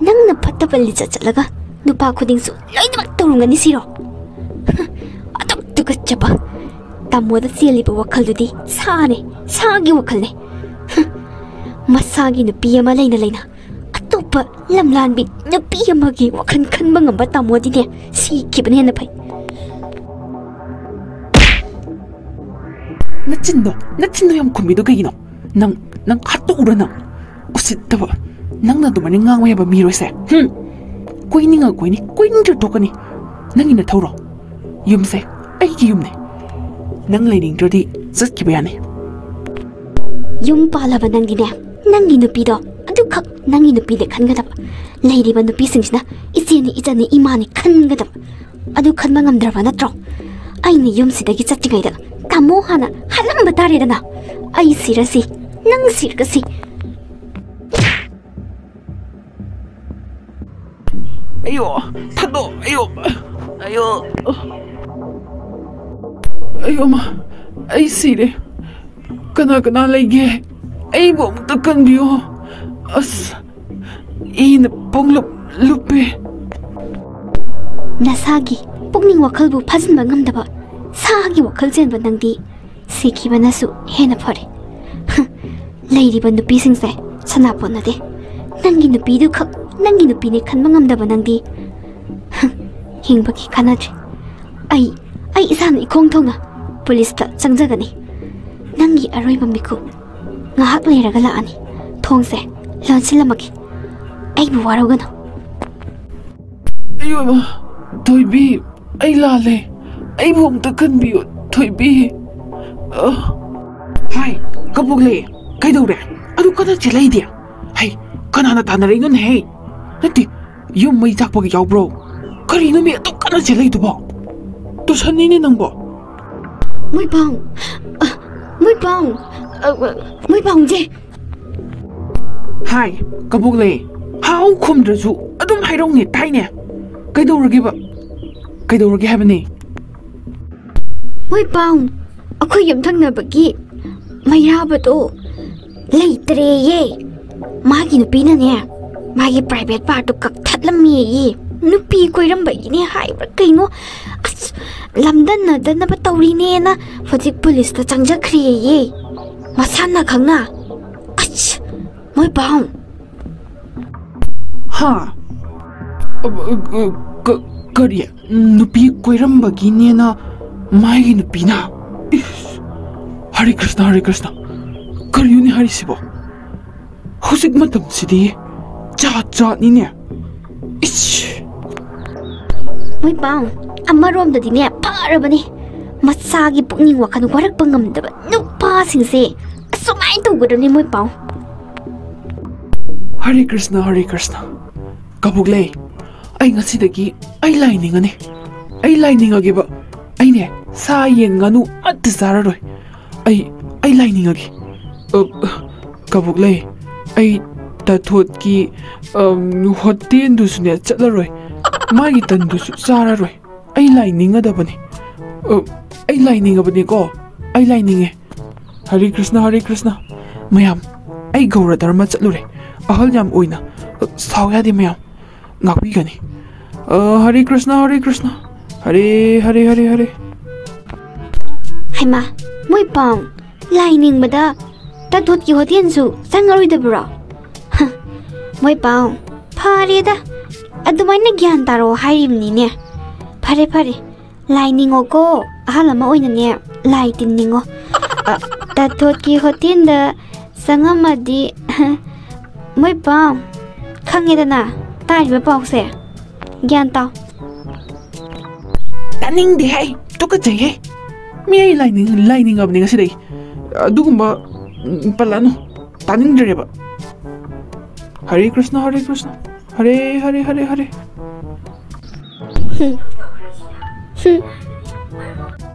ꯅꯪꯅ ꯐꯠꯇꯕ ꯂꯤꯆꯠ ꯆꯠꯂꯒ ꯅꯨꯄꯥ ꯈꯨꯗꯤꯡꯁꯨ ꯂꯣꯏꯅꯃꯛ ꯇꯧꯔꯝꯒꯅꯤ ꯁꯤꯔꯣ? ꯑꯗꯨꯛ ꯇꯨꯀꯠꯆꯕ! ꯇꯥꯃꯣꯗ ꯆꯦꯜꯂꯤꯕ ꯋꯥꯈꯜꯗꯨꯗꯤ ꯁꯥꯅꯦ, ꯁꯥꯒꯤ ꯋꯥꯈꯜꯅꯦ꯫ ꯃꯁꯥꯒꯤ ꯅꯨꯄꯤ ꯑꯃ ꯂꯩꯅ ꯂꯩꯅ ꯑꯇꯣꯞꯄ ꯂꯝꯂꯥꯟꯕꯤ ꯅꯨꯄꯤ ꯑꯃꯒꯤ ꯋꯥꯈꯜ ꯈꯟꯕ ꯉꯝꯕ ꯇꯥꯃꯣꯗꯤꯅꯦ, ꯁꯤꯈꯤꯕꯅ ꯍꯦꯟꯅ ꯐꯩ꯫ ꯅꯆꯤꯟꯗꯣ, ꯅꯆꯤꯟꯗꯣ ꯌꯥꯝ ꯈꯨꯝꯃꯤꯗꯣ ꯀꯩꯒꯤꯅꯣ? ꯅꯪ, ꯅꯪ ꯍꯥꯠꯇꯣꯛꯎꯔ ꯅꯪ? ꯎꯁꯤꯠꯇꯕ! ꯅꯪꯅ ꯑꯗꯨꯃꯥꯏꯅ ꯉꯥꯡꯕ ꯌꯥꯕ ꯃꯤꯔꯣꯏꯁꯦ꯫ ꯍꯨꯝ! ꯀꯣꯏꯅꯤꯡꯉ ꯀꯣꯏꯅꯤ, ꯀꯣꯏꯅꯤꯡꯗ꯭ꯔ ꯇꯣꯛꯀꯅꯤ꯫ ꯅꯪꯒꯤ ꯅꯊꯧꯔꯣ? ꯌꯨꯝꯁꯦ ꯑꯩꯒꯤ ꯌꯨꯝꯅꯦ꯫ ꯅꯪ ꯂꯩꯅꯤꯡꯗ꯭ꯔꯗꯤ ꯆꯠꯈꯤꯕ ꯌꯥꯅꯤ꯫ ꯌꯨꯝ ꯄꯥꯜꯂꯕ ꯅꯪꯗꯤꯅꯦ, ꯅꯪꯒꯤ ꯅꯨꯄꯤꯗꯣ ꯑꯗꯨꯈꯛ ꯅꯪꯒꯤ ꯅꯨꯄꯤꯅꯦ ꯈꯟꯒꯗꯕ꯫ ꯂꯩꯔꯤꯕ ꯅꯨꯄꯤꯁꯤꯡꯁꯤꯅ ꯏꯆꯦꯅꯤ, ꯏꯆꯟꯅꯤ, ꯏꯃꯥꯅꯤ ꯈꯟꯒꯗꯕ꯫ ꯑꯗꯨ ꯈꯟꯕ ꯉꯝꯗ꯭ꯔꯕ ꯅꯠꯇ꯭ꯔꯣ? ꯑꯩꯅ ꯌꯨꯝꯁꯤꯗꯒꯤ ꯆꯠꯇ꯭ꯔꯤꯉꯩꯗ ꯇꯥꯃꯣ ꯍꯥꯟꯅ ꯍꯥꯠꯂꯝꯕ ꯇꯥꯔꯦꯗꯅ꯫ ꯑꯩ ꯁꯤꯔꯁꯤ, ꯅꯪ ꯁꯤꯔꯒꯁꯤ꯫ ꯑꯌꯣ, ꯊꯥꯗꯣꯛ, ꯑꯌꯣ, ꯑꯌꯣ, ꯑꯌꯣ, ꯃꯥ, ꯑꯩ ꯁꯤꯔꯦ꯫ ꯀꯅꯥ ꯀꯅꯥ ꯂꯩꯒꯦ? ꯑꯩꯕꯨ ꯑꯃꯨꯛꯇ ꯀꯟꯕꯤꯌꯣ꯫ ꯑꯁ, ꯏꯅ ꯄꯨꯡꯂꯨꯞ ꯂꯨꯞꯄꯦ꯫ ꯅꯁꯥꯒꯤ ꯄꯨꯛꯅꯤꯡ ꯋꯥꯈꯜꯕꯨ ꯐꯥꯖꯤꯟꯕ ꯉꯝꯗꯕ ꯁꯥꯒꯤ ꯋꯥꯈꯜ ꯆꯦꯟꯕ ꯅꯪꯗꯤ ꯁꯤꯈꯤꯕꯅꯁꯨ ꯍꯦꯟꯅ ꯐꯔꯦ꯫ ꯍ, ꯂꯩꯔꯤꯕ ꯅꯨꯄꯤꯁꯤꯡꯁꯦ ꯁꯅꯥꯄꯣꯠ ꯅꯠꯇꯦ꯫ ꯅꯪꯒꯤ ꯅꯨꯄꯤꯗꯨꯈꯛ ꯅꯪꯒꯤ ꯅꯨꯄꯤꯅꯦ ꯈꯟꯕ ꯉꯝꯗꯕ ꯅꯪꯗꯤ, ꯍ, ꯍꯤꯡꯕꯒꯤ ꯀꯥꯟꯅꯗ꯭ꯔꯦ꯫ ꯑꯩ, ꯑꯩ ꯏꯁꯥꯅ ꯏꯈꯣꯡ ꯊꯣꯡꯅ ꯄꯨꯂꯤꯁꯇ ꯆꯪꯖꯒꯅꯤ꯫ ꯅꯪꯒꯤ ꯑꯔꯣꯏꯕ ꯃꯤꯀꯨꯞ ꯉꯥꯏꯍꯥꯛ ꯂꯩꯔꯒ ꯂꯥꯛꯑꯅꯤ꯫ ꯊꯣꯡꯁꯦ ꯂꯣꯟꯁꯤꯜꯂꯝꯃꯒꯦ꯫ ꯑꯩꯕꯨ ꯋꯥꯔꯧꯒꯅꯨ꯫ ꯑꯌꯣ, ꯊꯣꯏꯕꯤ, ꯑꯩ ꯂꯥꯜꯂꯦ꯫ ꯑꯩꯕꯨ ꯑꯝꯇ ꯀꯟꯕꯤꯌꯨ, ꯊꯣꯏꯕꯤ꯫ ꯑ꯫ ꯍꯥꯏ, ꯀꯕꯣꯛꯂꯩ, ꯀꯩꯗꯧꯔꯦ? ꯑꯗꯨ ꯀꯟꯅ ꯆꯦꯜꯂꯛꯏꯗꯤ? ꯍꯩ, ꯀꯅꯥꯅ ꯇꯥꯟꯅꯔꯛꯏꯅꯣꯅꯦꯍꯦ? ꯅꯠꯇꯦ, ꯌꯨꯝ ꯃꯩ ꯆꯥꯛꯄꯒ ꯌꯥꯎꯕ꯭ꯔꯣ? ꯀꯔꯤꯅꯣ ꯃꯤ ꯑꯗꯨꯛ ꯀꯟꯅ ꯆꯦꯜꯂꯛꯏꯗꯨꯕꯣ? ꯇꯨꯁꯟꯅꯤꯅꯦ ꯅꯪꯕꯣ꯫ ꯃꯣꯏꯄꯥꯎ, ꯑ, ꯃꯣꯏꯄꯥꯎ, ꯑ, ꯃꯣꯏꯄꯥꯎꯁꯦ꯫ ꯍꯥꯏ, ꯀꯕꯣꯛꯂꯩ, ꯍꯥꯎ ꯈꯨꯝꯗ꯭ꯔꯁꯨ ꯑꯗꯨꯝ ꯍꯥꯏꯔꯧꯅꯦ, ꯇꯥꯏꯅꯦ꯫ ꯀꯩꯗꯧꯔꯒꯦꯕ? ꯀꯩꯗꯧꯔꯒꯦ ꯍꯥꯏꯕꯅꯦ? ꯃꯣꯏꯄꯥꯎ, ꯑꯩꯈꯣꯏ ꯌꯨꯝꯊꯪꯅꯕꯒꯤ ꯃꯩꯔꯥꯕꯗꯣ ꯂꯩꯇ꯭ꯔꯦꯌꯦ꯫ ꯃꯥꯒꯤ ꯅꯨꯄꯤꯅꯅꯦ, ꯃꯥꯒꯤ private partꯇꯣ ꯀꯛꯊꯠꯂꯝꯃꯦꯌꯦ꯫ ꯅꯨꯄꯤ ꯀꯣꯏꯔꯝꯕꯒꯤꯅꯦ ꯍꯥꯏꯕ꯭ꯔꯥ ꯀꯩꯅꯣ, ꯑꯁ, ꯂꯝꯗꯟꯅꯗꯅꯕ ꯇꯧꯔꯤꯅꯦꯅ ꯍꯧꯖꯤꯛ ꯄꯨꯂꯤꯁꯇ ꯆꯪꯖꯈ꯭ꯔꯦꯌꯦ, ꯃꯁꯥꯅ ꯈꯪꯅ꯫ ꯑꯁ, ꯃꯣꯏ ꯄꯥꯎ꯫ ꯍꯥ? ꯑ, ꯑ, ꯑ, ꯀ-, ꯀꯔꯤ? ꯅꯨꯄꯤ ꯀꯣꯏꯔꯝꯕꯒꯤꯅꯦꯅ ꯃꯥꯒꯤ ꯅꯨꯄꯤꯅ? ꯏꯁ! ꯍꯔꯦ ꯀ꯭ꯔꯤꯁꯅ, ꯍꯔꯦ ꯀ꯭ꯔꯤꯁꯅ! ꯀꯔꯤꯅꯣꯅꯦ ꯍꯥꯏꯔꯤꯁꯤꯕꯣ? ꯍꯧꯖꯤꯛ ꯃꯇꯝꯁꯤꯗꯤ ꯖꯥꯠ ꯖꯥꯠꯅꯤꯅꯦ꯫ ꯏꯁ! ꯃꯣꯏ ꯄꯥꯎ, ꯑꯃꯔꯣꯝꯗꯗꯤꯅꯦ, ꯐꯔꯕꯅꯦ꯫ ꯃꯆꯥꯒꯤ ꯄꯨꯛꯅꯤꯡ ꯋꯥꯈꯜ ꯋꯥꯔꯛꯄ ꯉꯝꯗꯕ ꯅꯨꯄꯥꯁꯤꯡꯁꯦ ꯑꯁꯨꯃꯥꯏꯅ ꯇꯧꯒꯗꯕꯅꯤ, ꯃꯣꯏ ꯄꯥꯎ꯫ ꯍꯔꯦ ꯀ꯭ꯔꯤꯁꯅ, ꯍꯔꯦ ꯀ꯭ꯔꯤꯁꯅ꯫ ꯀꯕꯣꯛꯂꯩ, ꯑꯩ ꯉꯁꯤꯗꯒꯤ ꯑꯩ ꯂꯥꯏ ꯅꯤꯡꯉꯅꯤ꯫ ꯑꯩ ꯂꯥꯏ ꯅꯤꯡꯉꯒꯦꯕ꯫ ꯑꯩꯅꯦ, ꯁꯥ, ꯌꯦꯟ, ꯉꯥꯅꯨ ꯑꯃꯠꯇ ꯆꯥꯔꯔꯣꯏ꯫ ꯑꯩ, ꯑꯩ ꯂꯥꯏ ꯅꯤꯡꯉꯒꯦ꯫ ꯑ, ꯀꯕꯣꯛꯂꯩ, ꯑꯩ ꯇꯥꯊꯣꯠꯀꯤ, ꯑꯝ, ꯍꯣꯇꯦꯜꯗꯨꯁꯨꯅꯦ ꯆꯠꯂꯔꯣꯏ꯫ ꯃꯥꯒꯤ ꯇꯟꯗꯨꯁꯨ ꯆꯥꯔꯔꯣꯏ꯫ ꯑꯩ ꯂꯥꯏ ꯅꯤꯡꯒꯗꯕꯅꯤ꯫ ꯑ, ꯑꯩ ꯂꯥꯏ ꯅꯤꯡꯉꯕꯅꯤꯀꯣ꯫ ꯑꯩ ꯂꯥꯏ ꯅꯤꯡꯉꯦ꯫ ꯍꯔꯦ ꯀ꯭ꯔꯤꯁꯅ, ꯍꯔꯦ ꯀ꯭ꯔꯤꯁꯅ꯫ ꯃꯌꯥꯝ, ꯑꯩ ꯒꯧꯔ ꯙꯔꯃ ꯆꯠꯂꯨꯔꯦ꯫ ꯑꯍꯜ ꯌꯥꯝ ꯑꯣꯏꯅ, ꯑ, ꯁꯥꯎ ꯌꯥꯗꯦ ꯃꯌꯥꯝ꯫ ꯉꯥꯛꯄꯤꯒꯅꯤ꯫ ꯑ, ꯍꯔꯦ ꯀ꯭ꯔꯤꯁꯅ, ꯍꯔꯦ ꯀ꯭ꯔꯤꯁꯅ꯫ ꯍꯔꯦ, ꯍꯔꯦ, ꯍꯔꯦ, ꯍꯔꯦ꯫ ꯍꯩꯃꯥ, ꯃꯣꯏ ꯄꯥꯎ, ꯂꯥꯏ ꯅꯤꯡꯕꯗ ꯇꯥꯊꯣꯠꯀꯤ ꯍꯣꯇꯦꯜꯁꯨ ꯆꯪꯉꯔꯣꯏꯗꯕ꯭ꯔꯣ? ꯍ, ꯃꯣꯏ ꯄꯥꯎ, ꯐꯔꯦꯗ, ꯑꯗꯨꯃꯥꯏꯅ ꯒ꯭ꯌꯥꯟ ꯇꯥꯔꯛꯑꯣ ꯍꯥꯏꯔꯤꯕꯅꯤꯅꯦ꯫ ꯐꯔꯦ, ꯐꯔꯦ, ꯂꯥꯏ ꯅꯤꯡꯉꯣꯀꯣ, ꯑꯍꯜ ꯑꯃ ꯑꯣꯏꯅꯅꯦ, ꯂꯥꯏ ꯇꯤꯟ ꯅꯤꯡꯉꯣ꯫ ꯑ, ꯇꯥꯊꯣꯠꯀꯤ ꯍꯣꯇꯦꯜꯗ ꯆꯪꯉꯝꯃꯗꯤ, ꯃꯣꯏ ꯄꯥꯎ, ꯈꯪꯉꯦꯗꯅ ꯇꯥꯔꯤꯕ ꯄꯥꯎꯁꯦ, ꯒ꯭ꯌꯥꯟ ꯇꯥꯎ꯫ ꯇꯥꯅꯤꯡꯗꯦ ꯍꯦ, ꯇꯨꯀꯠꯆꯩ ꯍꯦ꯫ ꯃꯤ ꯑꯩ ꯂꯥꯏꯅꯤꯡ-, ꯂꯥꯏꯅꯤꯡꯉꯕꯅꯤ ꯉꯁꯤꯗꯒꯤ꯫ ꯑꯗꯨꯒꯨꯝꯕ, ꯎꯝ, ꯄꯜꯂꯛꯑꯅꯨ꯫ ꯇꯥꯅꯤꯡꯗ꯭ꯔꯦꯕ꯫ ꯍꯔꯦ ꯀ꯭ꯔꯤꯁꯅ, ꯍꯔꯦ ꯀ꯭ꯔꯤꯁꯅ꯫ ꯍꯔꯦ, ꯍꯔꯦ, ꯍꯔꯦ, ꯍꯔꯦ꯫ ꯍꯨꯝ꯫ ꯍꯨꯝ꯫